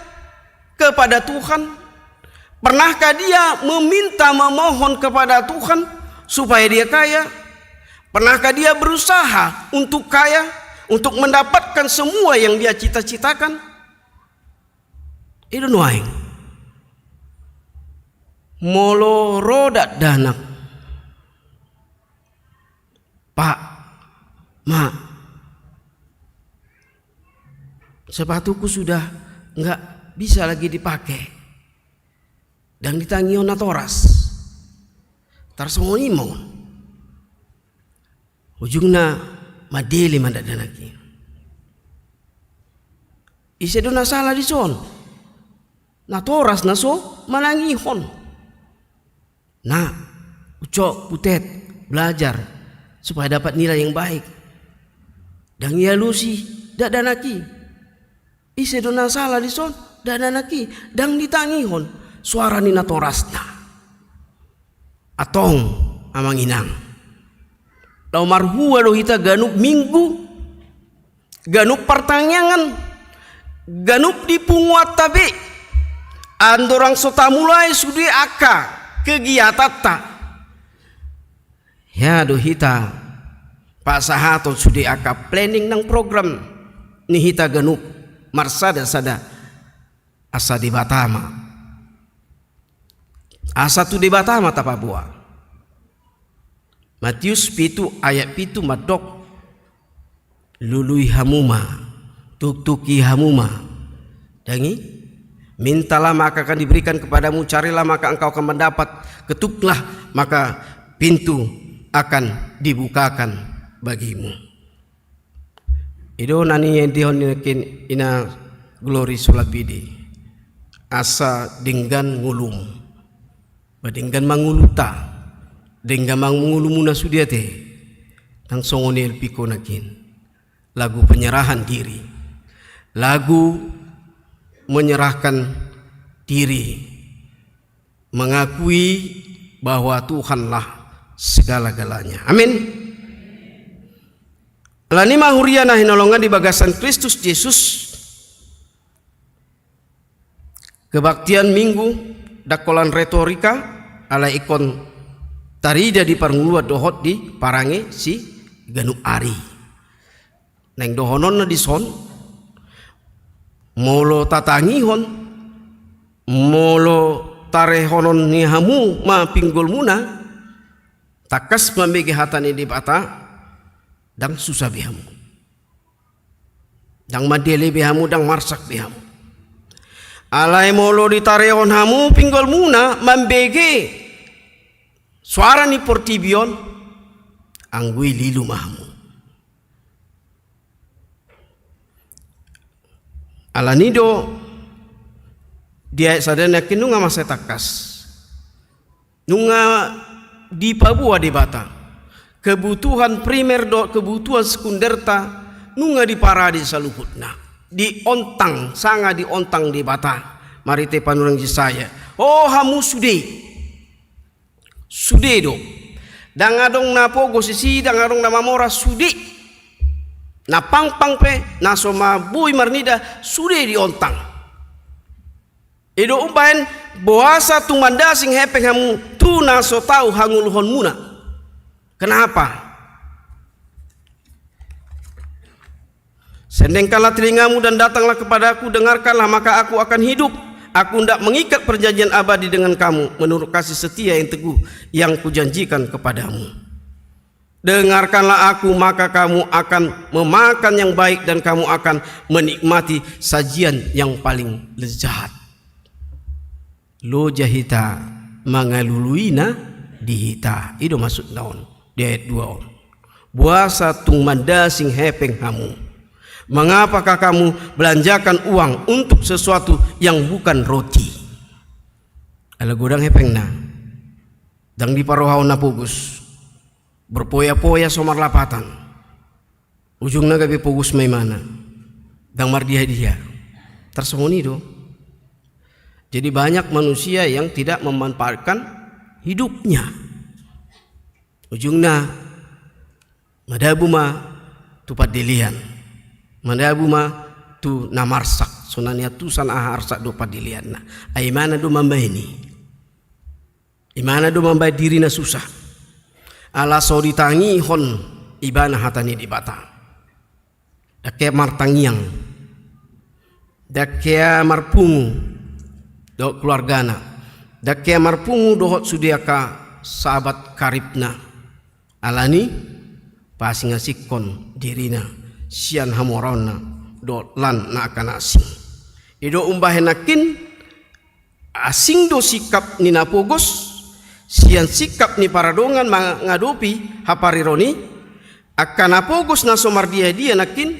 kepada Tuhan? Pernahkah dia meminta, memohon kepada Tuhan supaya dia kaya? Pernahkah dia berusaha untuk kaya, untuk mendapatkan semua yang dia cita-citakan? I do nuaeng. Molo ro dakdanak, "Pak, Mak, sepatuku sudah nggak bisa lagi dipakai. Ndang ditangihon natoras." Tarsongon i ma on. Ujungna mandele ma dakdanak i. Ise do na sala dison? Natoras na so manangihon. "Nak, Ucok, Butet, belajar supaya dapat nilai yang baik." Ndang dialusi dakdanak i. Ise do na sala dison? Dakdanak i. Ndang ditangihon soara ni natorasna. Antong, amang inang, laho marhua do hita ganup Minggu, ganup partangiangan, ganup di punguanta be, andorang so tamulai sude angka kegiatanta. Hea do hita pasahaton sude angka planning nang program ni hita ganup marsada-sada asa Debata ma. Asa tu Debata ma tapaboa. Matius pitu ayat pitu mandok, lului hamu ma, tuktuki hamu ma. Dang i, mintalah maka akan diberikan kepadamu, carilah maka engkau akan mendapat, ketuklah maka pintu akan dibukakan bagimu. I do na niendehon ni nangkin ina Glory Solapidi. Asa denggan ngolum. Ba denggan ma ngolunta, denggan ma ngolumuna sude ate. Nang songon i L P ko nangkin. Lagu penyerahan diri. Lagu menyerahkan diri. Mengakui bahwa Tuhanlah segala-galanya. Amin. Alani ma huria na hinaholongan di bagasan Kristus Jesus, kebaktian Minggu, dang holan retorika, alai ingkon tarida di parngoluan dohot di parange siganup ari. Naeng dohononna dison, molo tatangihon, molo tarehonon ni hamu ma pinggolmuna, tangkas mambege hata ni Debata, dang susa be hamu. Dang mandele be hamu, dang marsak be hamu. Alai molo ditarehon hamu pinggolmuna mambege soara ni portibi on, anggo i lilu ma hamu. Alani do di ayat sada nangkin nunga mansai tangkas. Nunga dipaboa Debata. Kebutuhan primer dohot kebutuhan sekunderta nunga diparade saluhutna. Diontang, sanga diontang Debata. Marhite panurirang Jesaya. O hamu sude. Sude do. Dang adong na pogos disi, dang adong na mamora, sude. Na pangpang pe, na so maboi marnida, sude diontang. I do umbahen, boasa tung mandasing hepeng hamu tu na so tau hangoluhonmuna. Kenapa? Sendengkanlah telingamu dan datanglah kepadaku, dengarkanlah, maka aku akan hidup. Aku hendak mengikat perjanjian abadi dengan kamu, menurut kasih setia yang teguh yang kujanjikan kepadamu. Dengarkanlah aku, maka kamu akan memakan yang baik dan kamu akan menikmati sajian yang paling lezat. Loja hita mangalului na di hita. I do maksudna on di ayat dua on. Boasa tung mandasing hepeng hamu? Mengapakah kamu belanjakan uang untuk sesuatu yang bukan roti? Ala godang hepengna. Dang diparohahon na pogos. Berpoya-poya so marlapatan. Ujungna gabe pogos ma imana. Dang mardiha-diha. Tarsongon i do. Jadi banyak manusia yang tidak memanfaatkan hidupnya. Ujungna madabu ma tu pandelean. Madabu ma tu na marsak. Songon i antusan aha arsak do pandeleanna. Ai imana do mambaen i. Imana do mambaen dirina susah. Ala so ditangihon ibana hata ni Debata. Dang hea martangiang. Dang hea marpungu dohot keluargana. Dang hea marpungu dohot sude angka sahabat karibna. Alani paasing-asingkon dirina sian hamoraonna dohot lan na angka na asing. I do umbahen nangkin asing do sikap ni na pogos, sian sikap ni paradongan mangadopi hapareron i, angka na pogos na so mardiha-diha nangkin,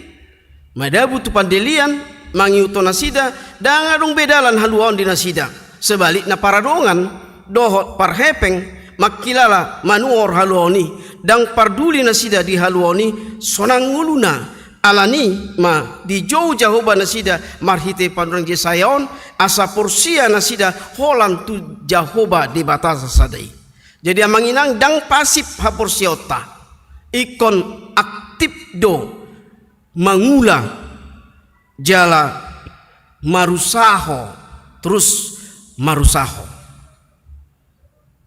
madabu tu pandelean, mangihuthon nasida, dang adong be dalan haluaon di nasida. Sebalikna paradongan, dohot parhepeng, mangkilala manuhor haluaon i, dang parduli nasida di haluaon i, sonang ngoluna, Alani ma dijou Jahowa nasida marhite panurirang Jesaya on, asa porsea nasida holan tu Jahowa Debata sasada i. Jadi amang inang, dang pasif haporseaonta. Ingkon aktif do mangula jala marusaho, terus marusaho.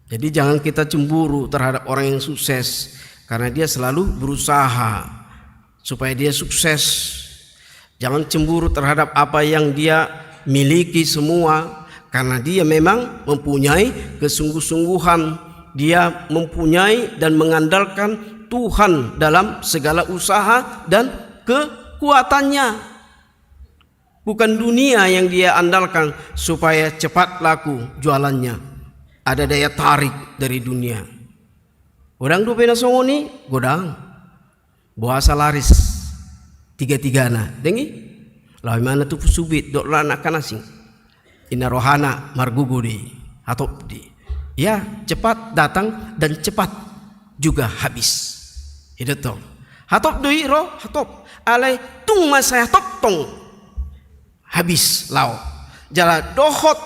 Jadi, jangan kita cemburu terhadap orang yang sukses, karena dia selalu berusaha supaya dia sukses. Jangan cemburu terhadap apa yang dia miliki semua, karena dia memang mempunyai kesungguh-sungguhan. Dia mempunyai dan mengandalkan Tuhan dalam segala usaha dan kekuatannya. Bukan dunia yang dia andalkan supaya cepat laku jualannya. Ada daya tarik dari dunia. Godang dope na songon i, godang. Boasa laris tiga-tigana, dengki? Laho imana tu pusubit, dohot na angka na asing. Inna rohana margogo do i, hatop do i. Ya, cepat datang dan cepat juga habis. I do tong. Hatop do i ro, hatop. Alai tung ma sai hatop tong habis laho. Jala dohot,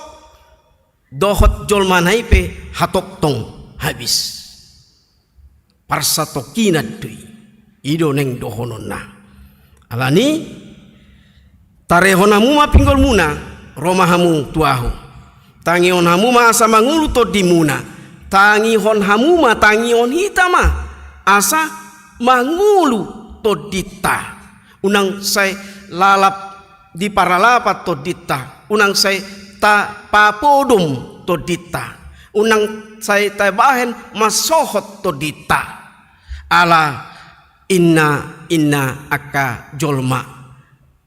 dohot jolmana i pe hatop tong habis. Parsatongkinan do i. I do naeng dohononna. Alani, tarehon hamu ma pinggolmuna, ro ma hamu tu ahu. Tangihon hamu ma asa mangolu tondimuna. Tangihon hamu ma, tangihon hita ma asa mangolu tondinta. Unang sai lalap di paralapan tondinta, unang sai tapapodom tondinta, unang sai tabahen mansohot tondinta. Ala inna, inna angka jolma,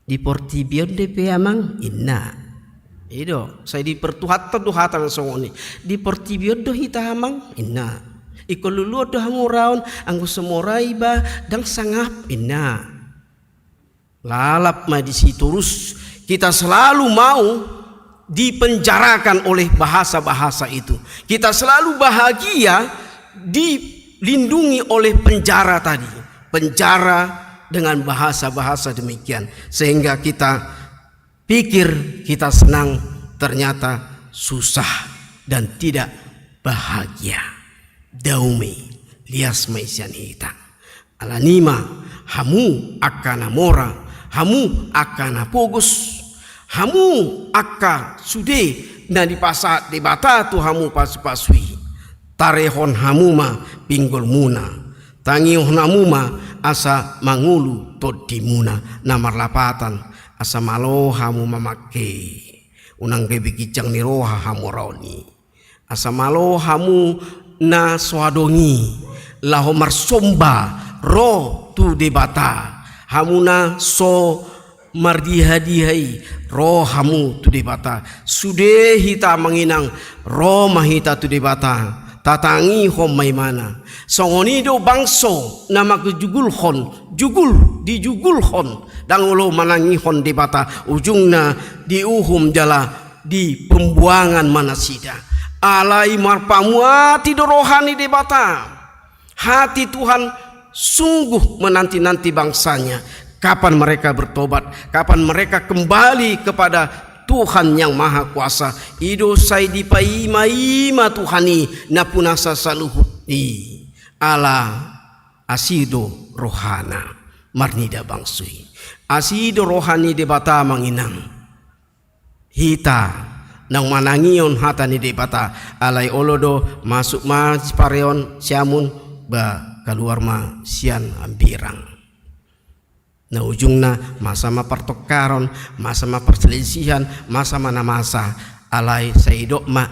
di portibi on dope amang, inna. I do, sai dipertuhathon do hata na songon i. Di portibi on do hita amang, inna. Ingkon luluan do hamoraon, anggo so mora iba ndang sangap, inna. Lalap ma disi torus, kita selalu mau dipenjarakan oleh bahasa-bahasa itu. Kita selalu bahagia dilindungi oleh penjara tadi. Penjara dengan bahasa-bahasa demikian. Sehingga kita pikir kita senang, ternyata susah dan tidak bahagia. Dao ma i, lias ma i sian hita. Alani ma, hamu angka na mora, hamu angka na pogos, hamu angka sude na dipasahat Debata tu hamu pasu-pasu i. Tarehon hamu ma pinggolmuna. Tangihon hamu ma asa mangolu tondimuna. Na marlapatan, asa malo hamu mamangke. Unang gabe ginjang ni roha hamoraon i. Asa malo hamu na so adong i laho marsomba ro tu Debata. Hamu na so mardiha-diha i, ro hamu tu Debata. Sude hita amang inang, ro ma hita tu Debata. Tatangihon ma imana. Songon i do bangso na mangjugulhon, jugul, dijugulhon. Ndang olo manangihon Debata, ujungna diuhum jala di pembuangan ma nasida. Alai marpamuati do roha ni Debata. Hati Tuhan sungguh menanti-nanti bangsa-Nya. Kapan mereka bertobat, kapan mereka kembali kepada Tuhan Yang Maha Kuasa. I do sai dipaima-ima Tuhan i nampuna saluhut i. Ala asi do roha-Na marnida bangso i. Asi do roha ni Debata amang inang. Hita naung manangihon hata ni Debata, alai olo do, masuk ma sipareon siamun, ba kaluar ma sian ambirang. Na ujungna masa ma partongkaron, masa ma parselisihan, masa ma na masa. Alai sai didok ma,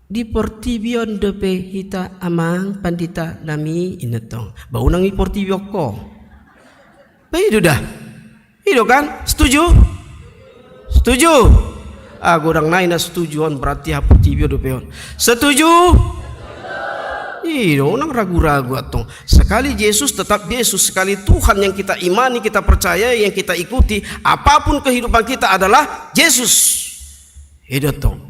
di portibi on dope hita amang pandita nami, inna tong. Ba unang di portibi on ho. Ba i do da. I do kan? Setuju? Setuju? Ah, godang nai na setuju on, berarti aha, portibi on dope on. Setuju? I do, unang ragu-ragu antong. Sekali Jesus tetap Jesus, sekali Tuhan yang kita imani, kita percayai, yang kita ikuti, apapun kehidupan kita adalah Jesus. I do tong.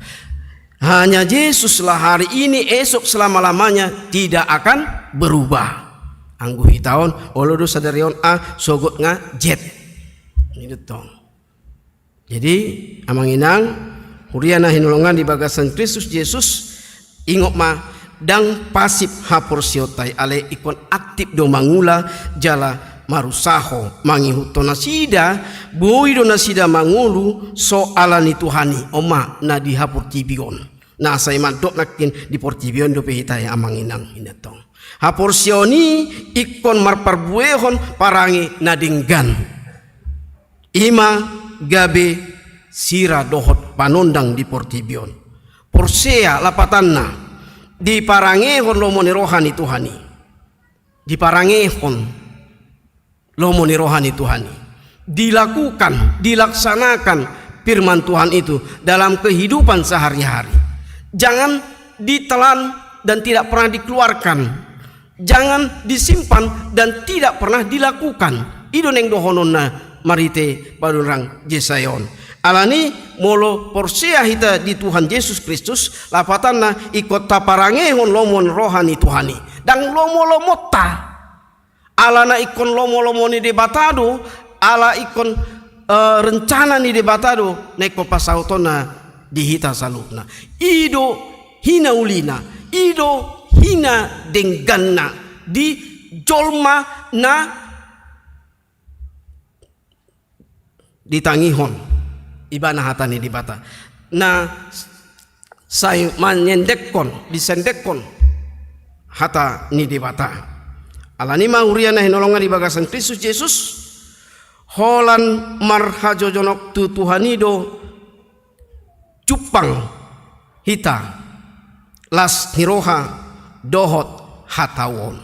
Hanya Yesuslah hari ini, esok, selama-lamanya tidak akan berubah. Anggo hita on, olo do sadari on A, sogot nga Z. I do tong. Jadi, amang inang, huria na hinaholongan di bagasan Kristus Jesus, ingot ma, ndang pasif haporseaonta i, alai ingkon aktif do mangula jala marusaho mangihuthon nasida, boi do nasida mangolu so ala ni Tuhan i, on ma na di haportibi on. Na sai mandok nangkin di portibi on dope hita, amang inang, inantong. Haporseaon i ingkon marparbuehon parange na denggan. I ma gabe sira dohot panondang di portibi on. Porsea lapatanna, diparangehon lomo ni roha ni Tuhan i. Diparangehon lomo ni roha ni Tuhan i. Dilakukan, dilaksanakan firman Tuhan itu dalam kehidupan sehari-hari. Jangan ditelan dan tidak pernah dikeluarkan. Jangan disimpan dan tidak pernah dilakukan. I do naeng dohononna marhite panurirang Jesaya on. Alani, molo porsea hita di Tuhan Jesus Kristus, lapatanna ingkon taparangehon lomo ni roha ni Tuhan i. Ndang lomo-lomonta. Alana ingkon lomo-lomo ni Debata do, ala ingkon, eh, rencana ni Debata do na ingkon pasautonna di hita saluhutna. I do hinaulina, i do hinadengganna di jolma na ditangihon ibana hata ni Debata, na sai manyendekhon, disendekhon hata ni Debata. Alani ma huria na hinaholongan di bagasan Kristus Jesus, holan marhajojonok tu Tuhan i do jumpang hita, las ni roha dohot hatauon.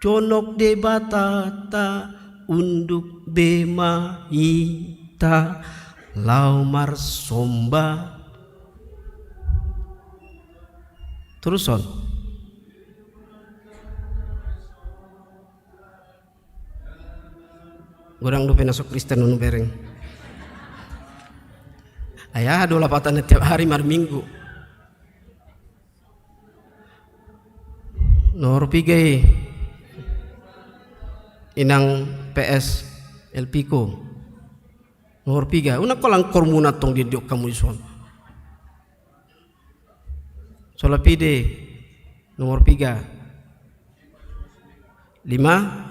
Jonok Debatanta, unduk be ma hita laho marsomba. Teruson. Godang dope na so Kristen on hubereng. Ai aha do lapatanna tiap hari marminggu? Nomor piga i, inang P S L P ko. Nomor piga, unang holan kormuna tong didiok hamu dison. Sola pide, nomor piga. Lima.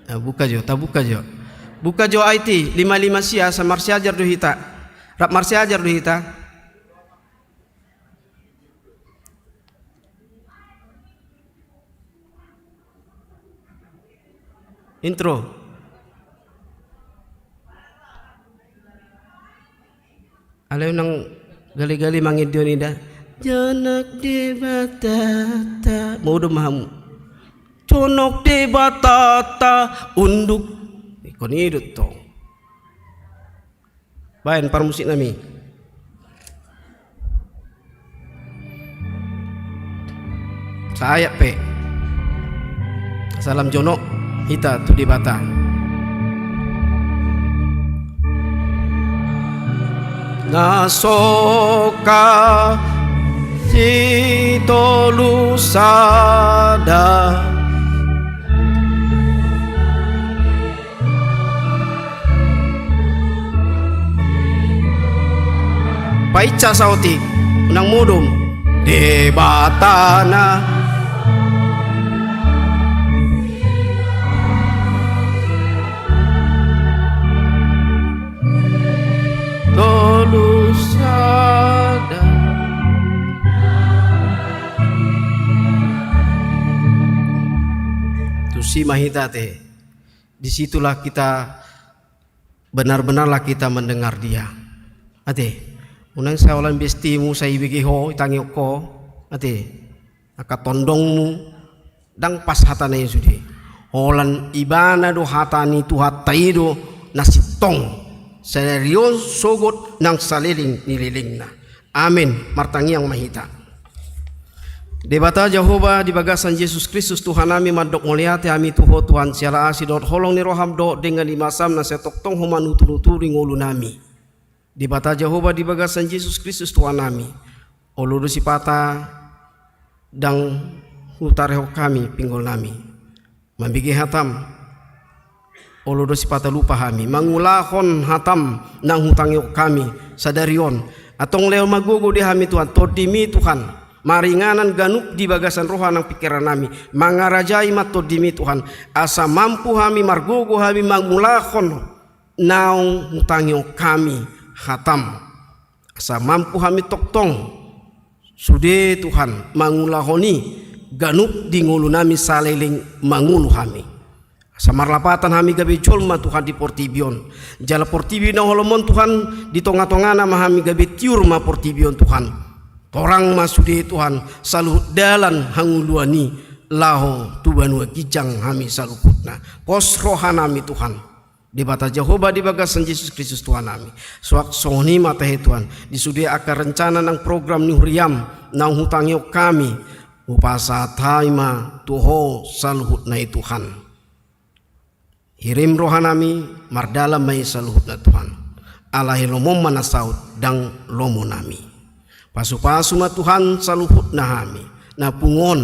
Ah, buka jo, tabuka jo. Buka jo I T, lima lima sia, asa marsiajar do hita. Rap marsiajar do hita. Intro. Alai unang gale-gale mangendehon i da. Jonok Debatanta. Modom ma hamu. Jonok Debatanta, unduk. Ingkon i do tong. Baen parmusiknami. Saayat pe. Salam jonok hita tu Debata. Na so kasitolu sada. Painsa saotik, unang modom. Debatana. Tolu sada. Tusi ma hita te. Disitulah kita, benar-benarlah kita mendengar Dia. Ate, unang sai holan bestimu sai ibege ho, itangihon ho. Ate, angka tondongmu, ndang pas hatana i sude. Holan ibana do hata ni Tuhanta i do na sintong sadari on sogot nang saleleng ni lelengna. Amen. Martangiang ma hita. Debata Jahowa, di bagasan Jesus Kristus Tuhannami, mandok mauliate hami tu Ho Tuhan, siala asi dohot holong ni roham dohot denggan ni basam na sai tongtong Ho manutur-uturi ngolunami. Debata Jahowa, di bagasan Jesus Kristus Tuhannami, olo do sipata ndang hutarehon hami pinggolnami mambege hatam. Olo do sipata lupa hami mangulahon hatam nang hutangihon hami sadari on. Antong lehon ma gogo di hami Tuhan, tondimi Tuhan, maringanan ganup di bagasan roha nang pingkirannami, mangarajai ma tondimi Tuhan, asa mampu hami, margogo hami mangulahon naung hutangihon hami hatam. Asa mampu hami tongtong Sude Tuhan mangulahon i ganup di ngolunami saleleng mangolu hami. Asa marlapatan hami gabe jolma Tuhan di portibi on. Jala portibi na holom on Tuhan, di tonga-tongana ma hami gabe tiur ma portibi on Tuhan. Torang ma sude Tuhan saluhut dalan hangoluan i laho tu banua ginjang hami saluhutna. Pos rohanami Tuhan. Debata Jahowa di bagasan Jesus Kristus Tuhannami. Suang songon i ma tahe Tuhan, di sude angka rencana nang program ni huriam naung hutangihon hami, hupasahat hami ma tu Ho saluhutna i Tuhan. Hirim rohanami, mardalan ma i saluhutna Tuhan. Alai lomom ma na saut, ndang lomonami. Pasu-pasu ma Tuhan saluhutna hami na pungu on,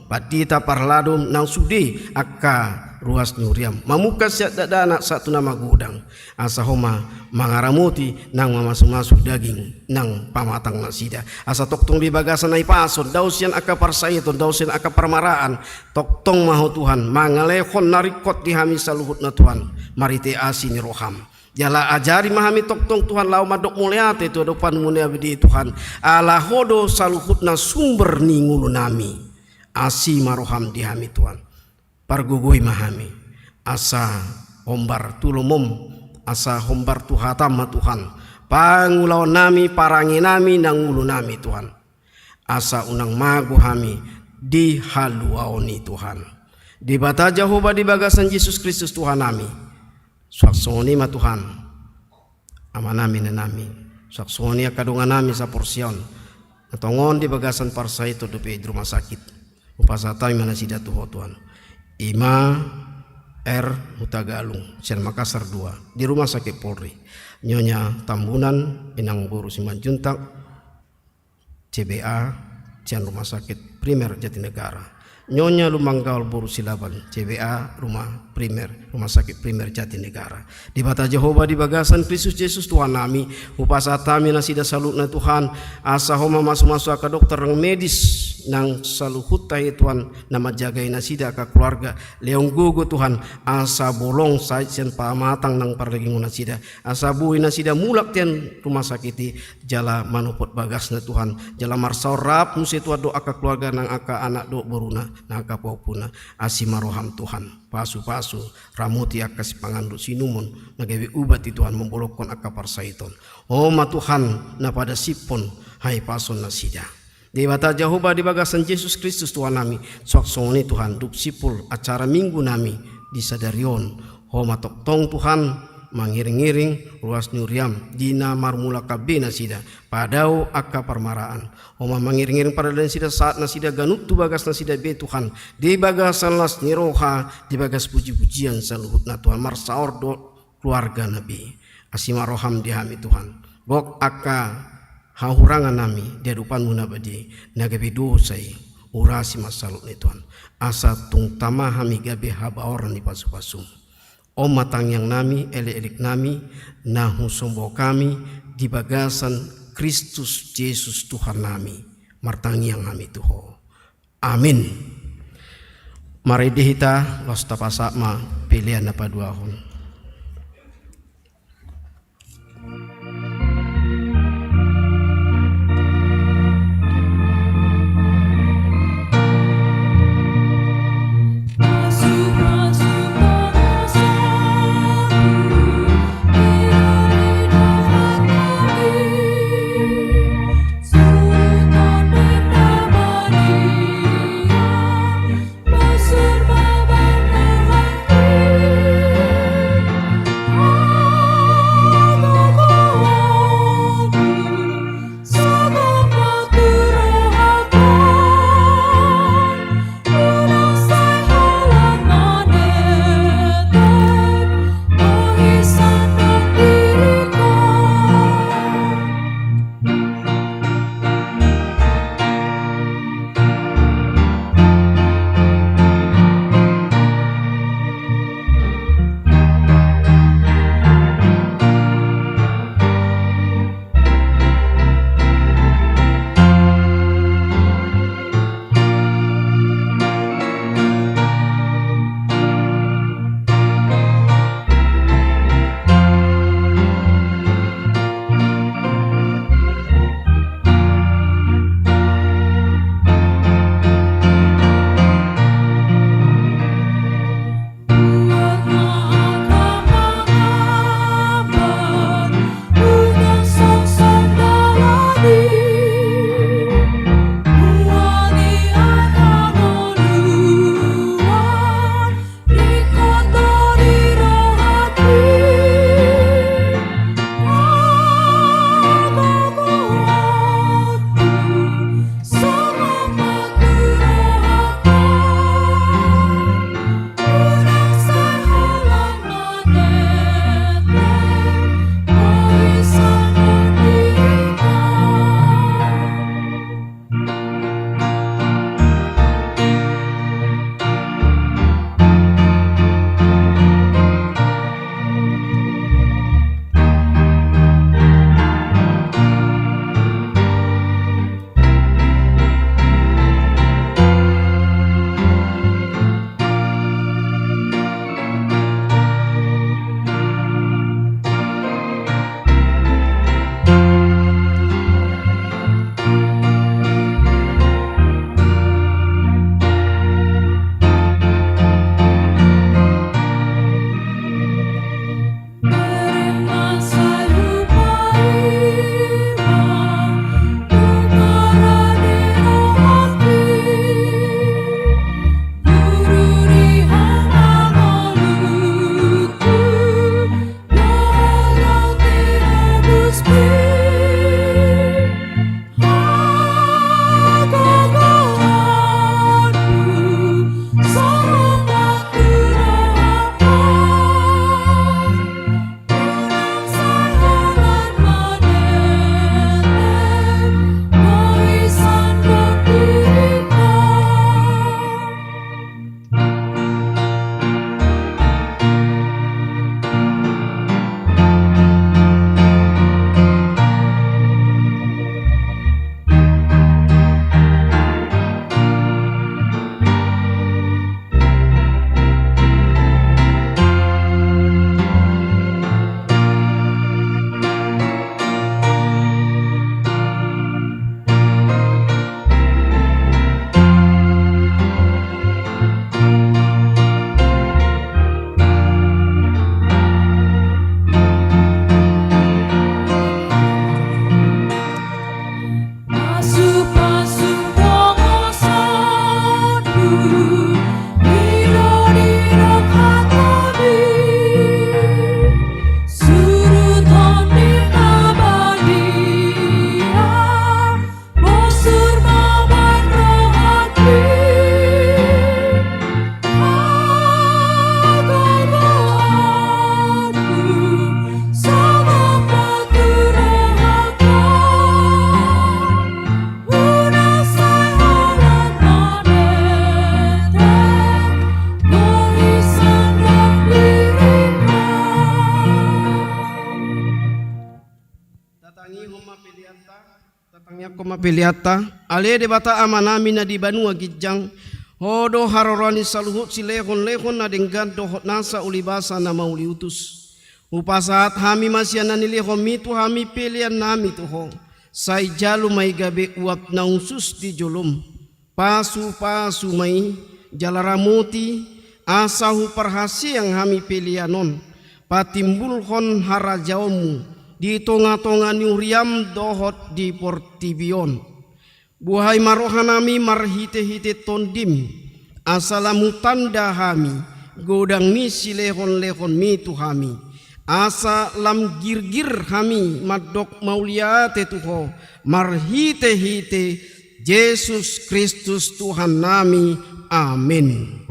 pandita parhalado nang sude angka ruas ni huriam, mamungka sian dakdanak sahat tu na magodang, asa Ho ma mangaramoti nang mamasu-masu daging nang pamatang nasida, asa tongtong di bagasan hahipason, dao sian angka parsahiton, dao sian angka parmaraan, tongtong ma Ho Tuhan mangalehon na ringkot di hami saluhutna Tuhan, marhite asi ni roham. Jala ajari ma hami tongtong Tuhan laho mandok mauliate tu adopanmu na abidi Tuhan. Ala Ho do saluhutna sumber ni ngolunami. Asi ma roham di hami Tuhan. Pargogoi ma hami. Asa hombar tu lomom. Asa hombar tu hatam ma Tuhan. Pangulaonnami, parangenami, nang ngolunami Tuhan. Asa unang mago hami di haluaon i Tuhan. Debata Jahowa di bagasan Jesus Kristus Tuhannami. Suang songon i ma Tuhan, amanami, inanami, suang songon i angka donganami saporseaon, na tongon di bagasan parsahiton dope di rumah sakit. Hupasahat hami ma nasida tu Ho Tuhan. I ma R Hutagalung, sian Makassar dua, di Rumah Sakit Polri. Nyonya Tambunan, Inang Boru Simanjuntak, C B A, sian Rumah Sakit Primer Jatinegara. Nyonya Lumanggaol Boru Silaban, C B A, Rumah Primer, Rumah Sakit Primer Jatinegara. Debata Jahowa di bagasan Kristus Jesus Tuhannami, hupasahat hami nasida saluhutna Tuhan, asa Ho ma mamasu-masu angka dokter nang medis, nang saluhut tahe Tuhan, na manjagai nasida angka keluarga, lehon gogo Tuhan, asa bolong sahat sian pamatang nang parligin nasida, asa boi nasida mulak tu rumah sakit i, jala manopot bagasna Tuhan, jala marsaor rap muse Tuhan dohot angka keluarga nang angka anak dohot boruna, nang angka pahompuna, asi ma roham Tuhan, pasu-pasu, ramoti angka sipanganon dohot siinumon, na gabe ubat i Tuhan mambolongkon angka parsahiton. Ho ma Tuhan, na padasiphon, hahipason nasida. Debata Jahowa di bagasan Jesus Kristus Tuhannami, suang songon i Tuhan, dung simpul acara minggunami di sadari on, Ho ma tongtong Tuhan, mangiring-iring ruas ni huriam, di na marmula K B nasida, padao angka parmaraan. Ho ma mangiring-iring pardalanan nasida sahat nasida ganup tu bagas nasida be Tuhan, di bagasan las ni roha, di bagas puji-pujian saluhutna Tuhan, marsaor dohot keluargana be. Asi ma roham di hami Tuhan. Gok angka hahurangannami di adopanmu na badia i, na gabe dosa i, urasi ma saluhutna i Tuhan. Asa tung tama hami gabe habaoran ni pasu-pasum. On ma tangiangnami, elek-eleknami, na husomba hami di bagasan Kristus Jesus Tuhannami. Martangiang hami tu Ho. Amin. Marende hita, laos tapasahat ma pelean na paduahon. Tatangiangkon ma peleanta. Ale Debata Amanami na di banua ginjang, Ho do haroroan ni saluhut silehonlehon na denggan dohot nasa ulibasa na mauliutus. Hupasahat hami ma sian na nilehonMi tu hami peleannami tu Ho. Sai jalo ma i gabe uap na hushus di joloM. Pasupasu ma i, jala ramoti, asa huparhaseang hami pelean on, patimbulhon harajaonMu di tongatonga ni huriaM dohot di portibi on. Buhai ma rohanami marhitehite TondiM, asa lam hutanda hami godang ni silehonlehonMi tu hami, asa lam girgir hami mandok mauliate tu Ho, marhitehite Jesus Kristus Tuhannami. Amen.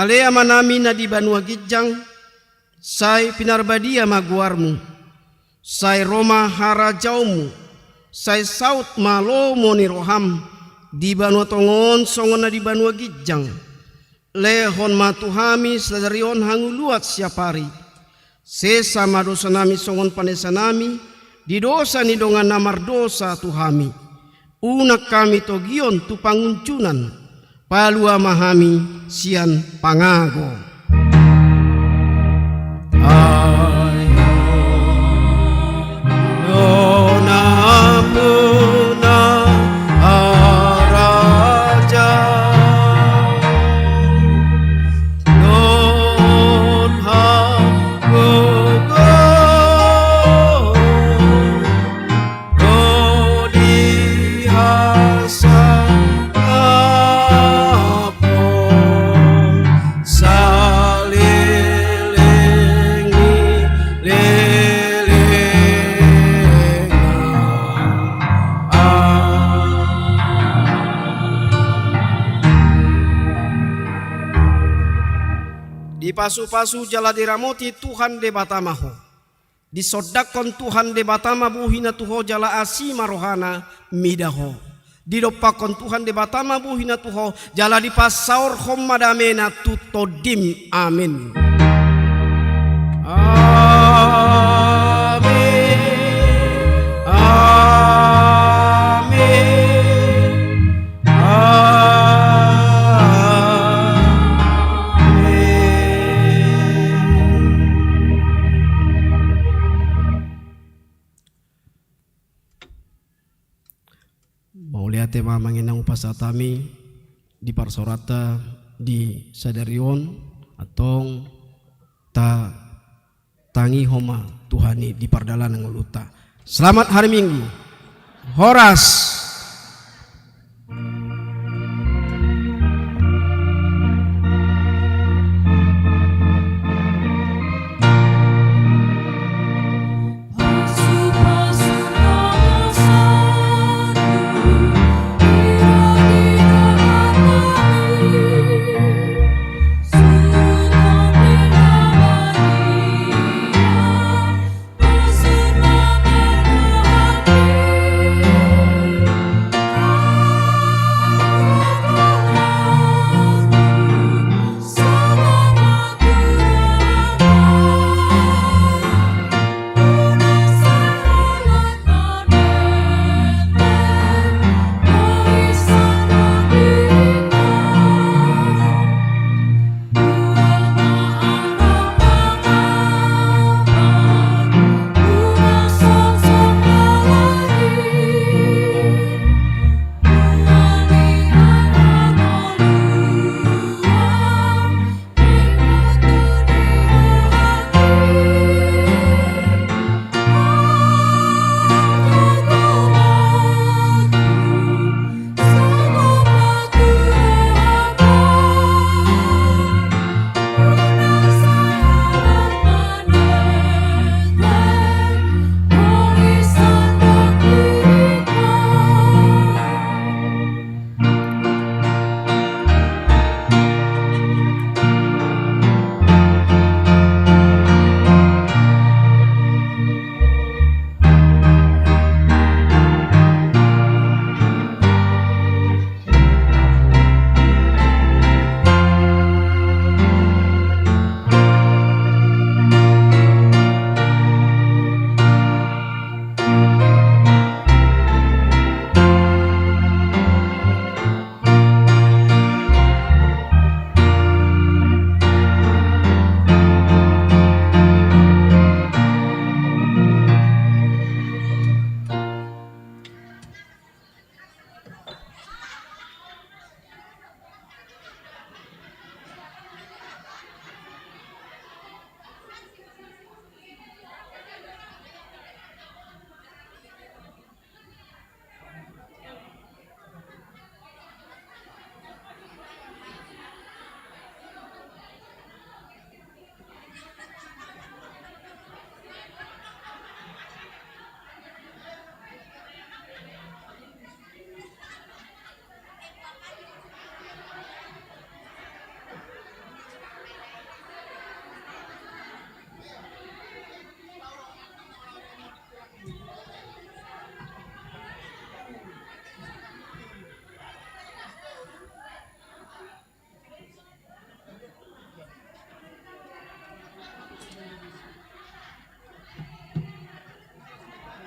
Ale Amanami na di banua ginjang, sai pinarbadia ma goarMu, sai ro ma harajaonMu, sai saut ma lomo ni rohaM di banua tonga on songon na di banua ginjang. Lehon ma tu hami sadari on hangoluan siapari. Sesa ma dosanami songon panesanami di dosa ni dongan na mardosa tu hami. Unang hami togion tu pangunjunan, palua ma hami sian pangago. Ai do na muna harajaon, dohot hagogoon, do dihasangap saleleng ni lelengna. Dipasupasu jala diramoti Tuhan Debata ma ho. Disondangkon Tuhan Debata ma bohina tu ho jala asi ma rohana mida ho. Didompakkon Tuhan Debata ma bohina tu ho jala dipasaorhon ma damena tu tondim. Amen. Amen. Amen. Amen. Mauliate ma amang inang hupasahat hami di parsaoranta di sadari on, antong ta tangihon ma Tuhan i di pardalanan ngolunta. Selamat hari Minggu. Horas.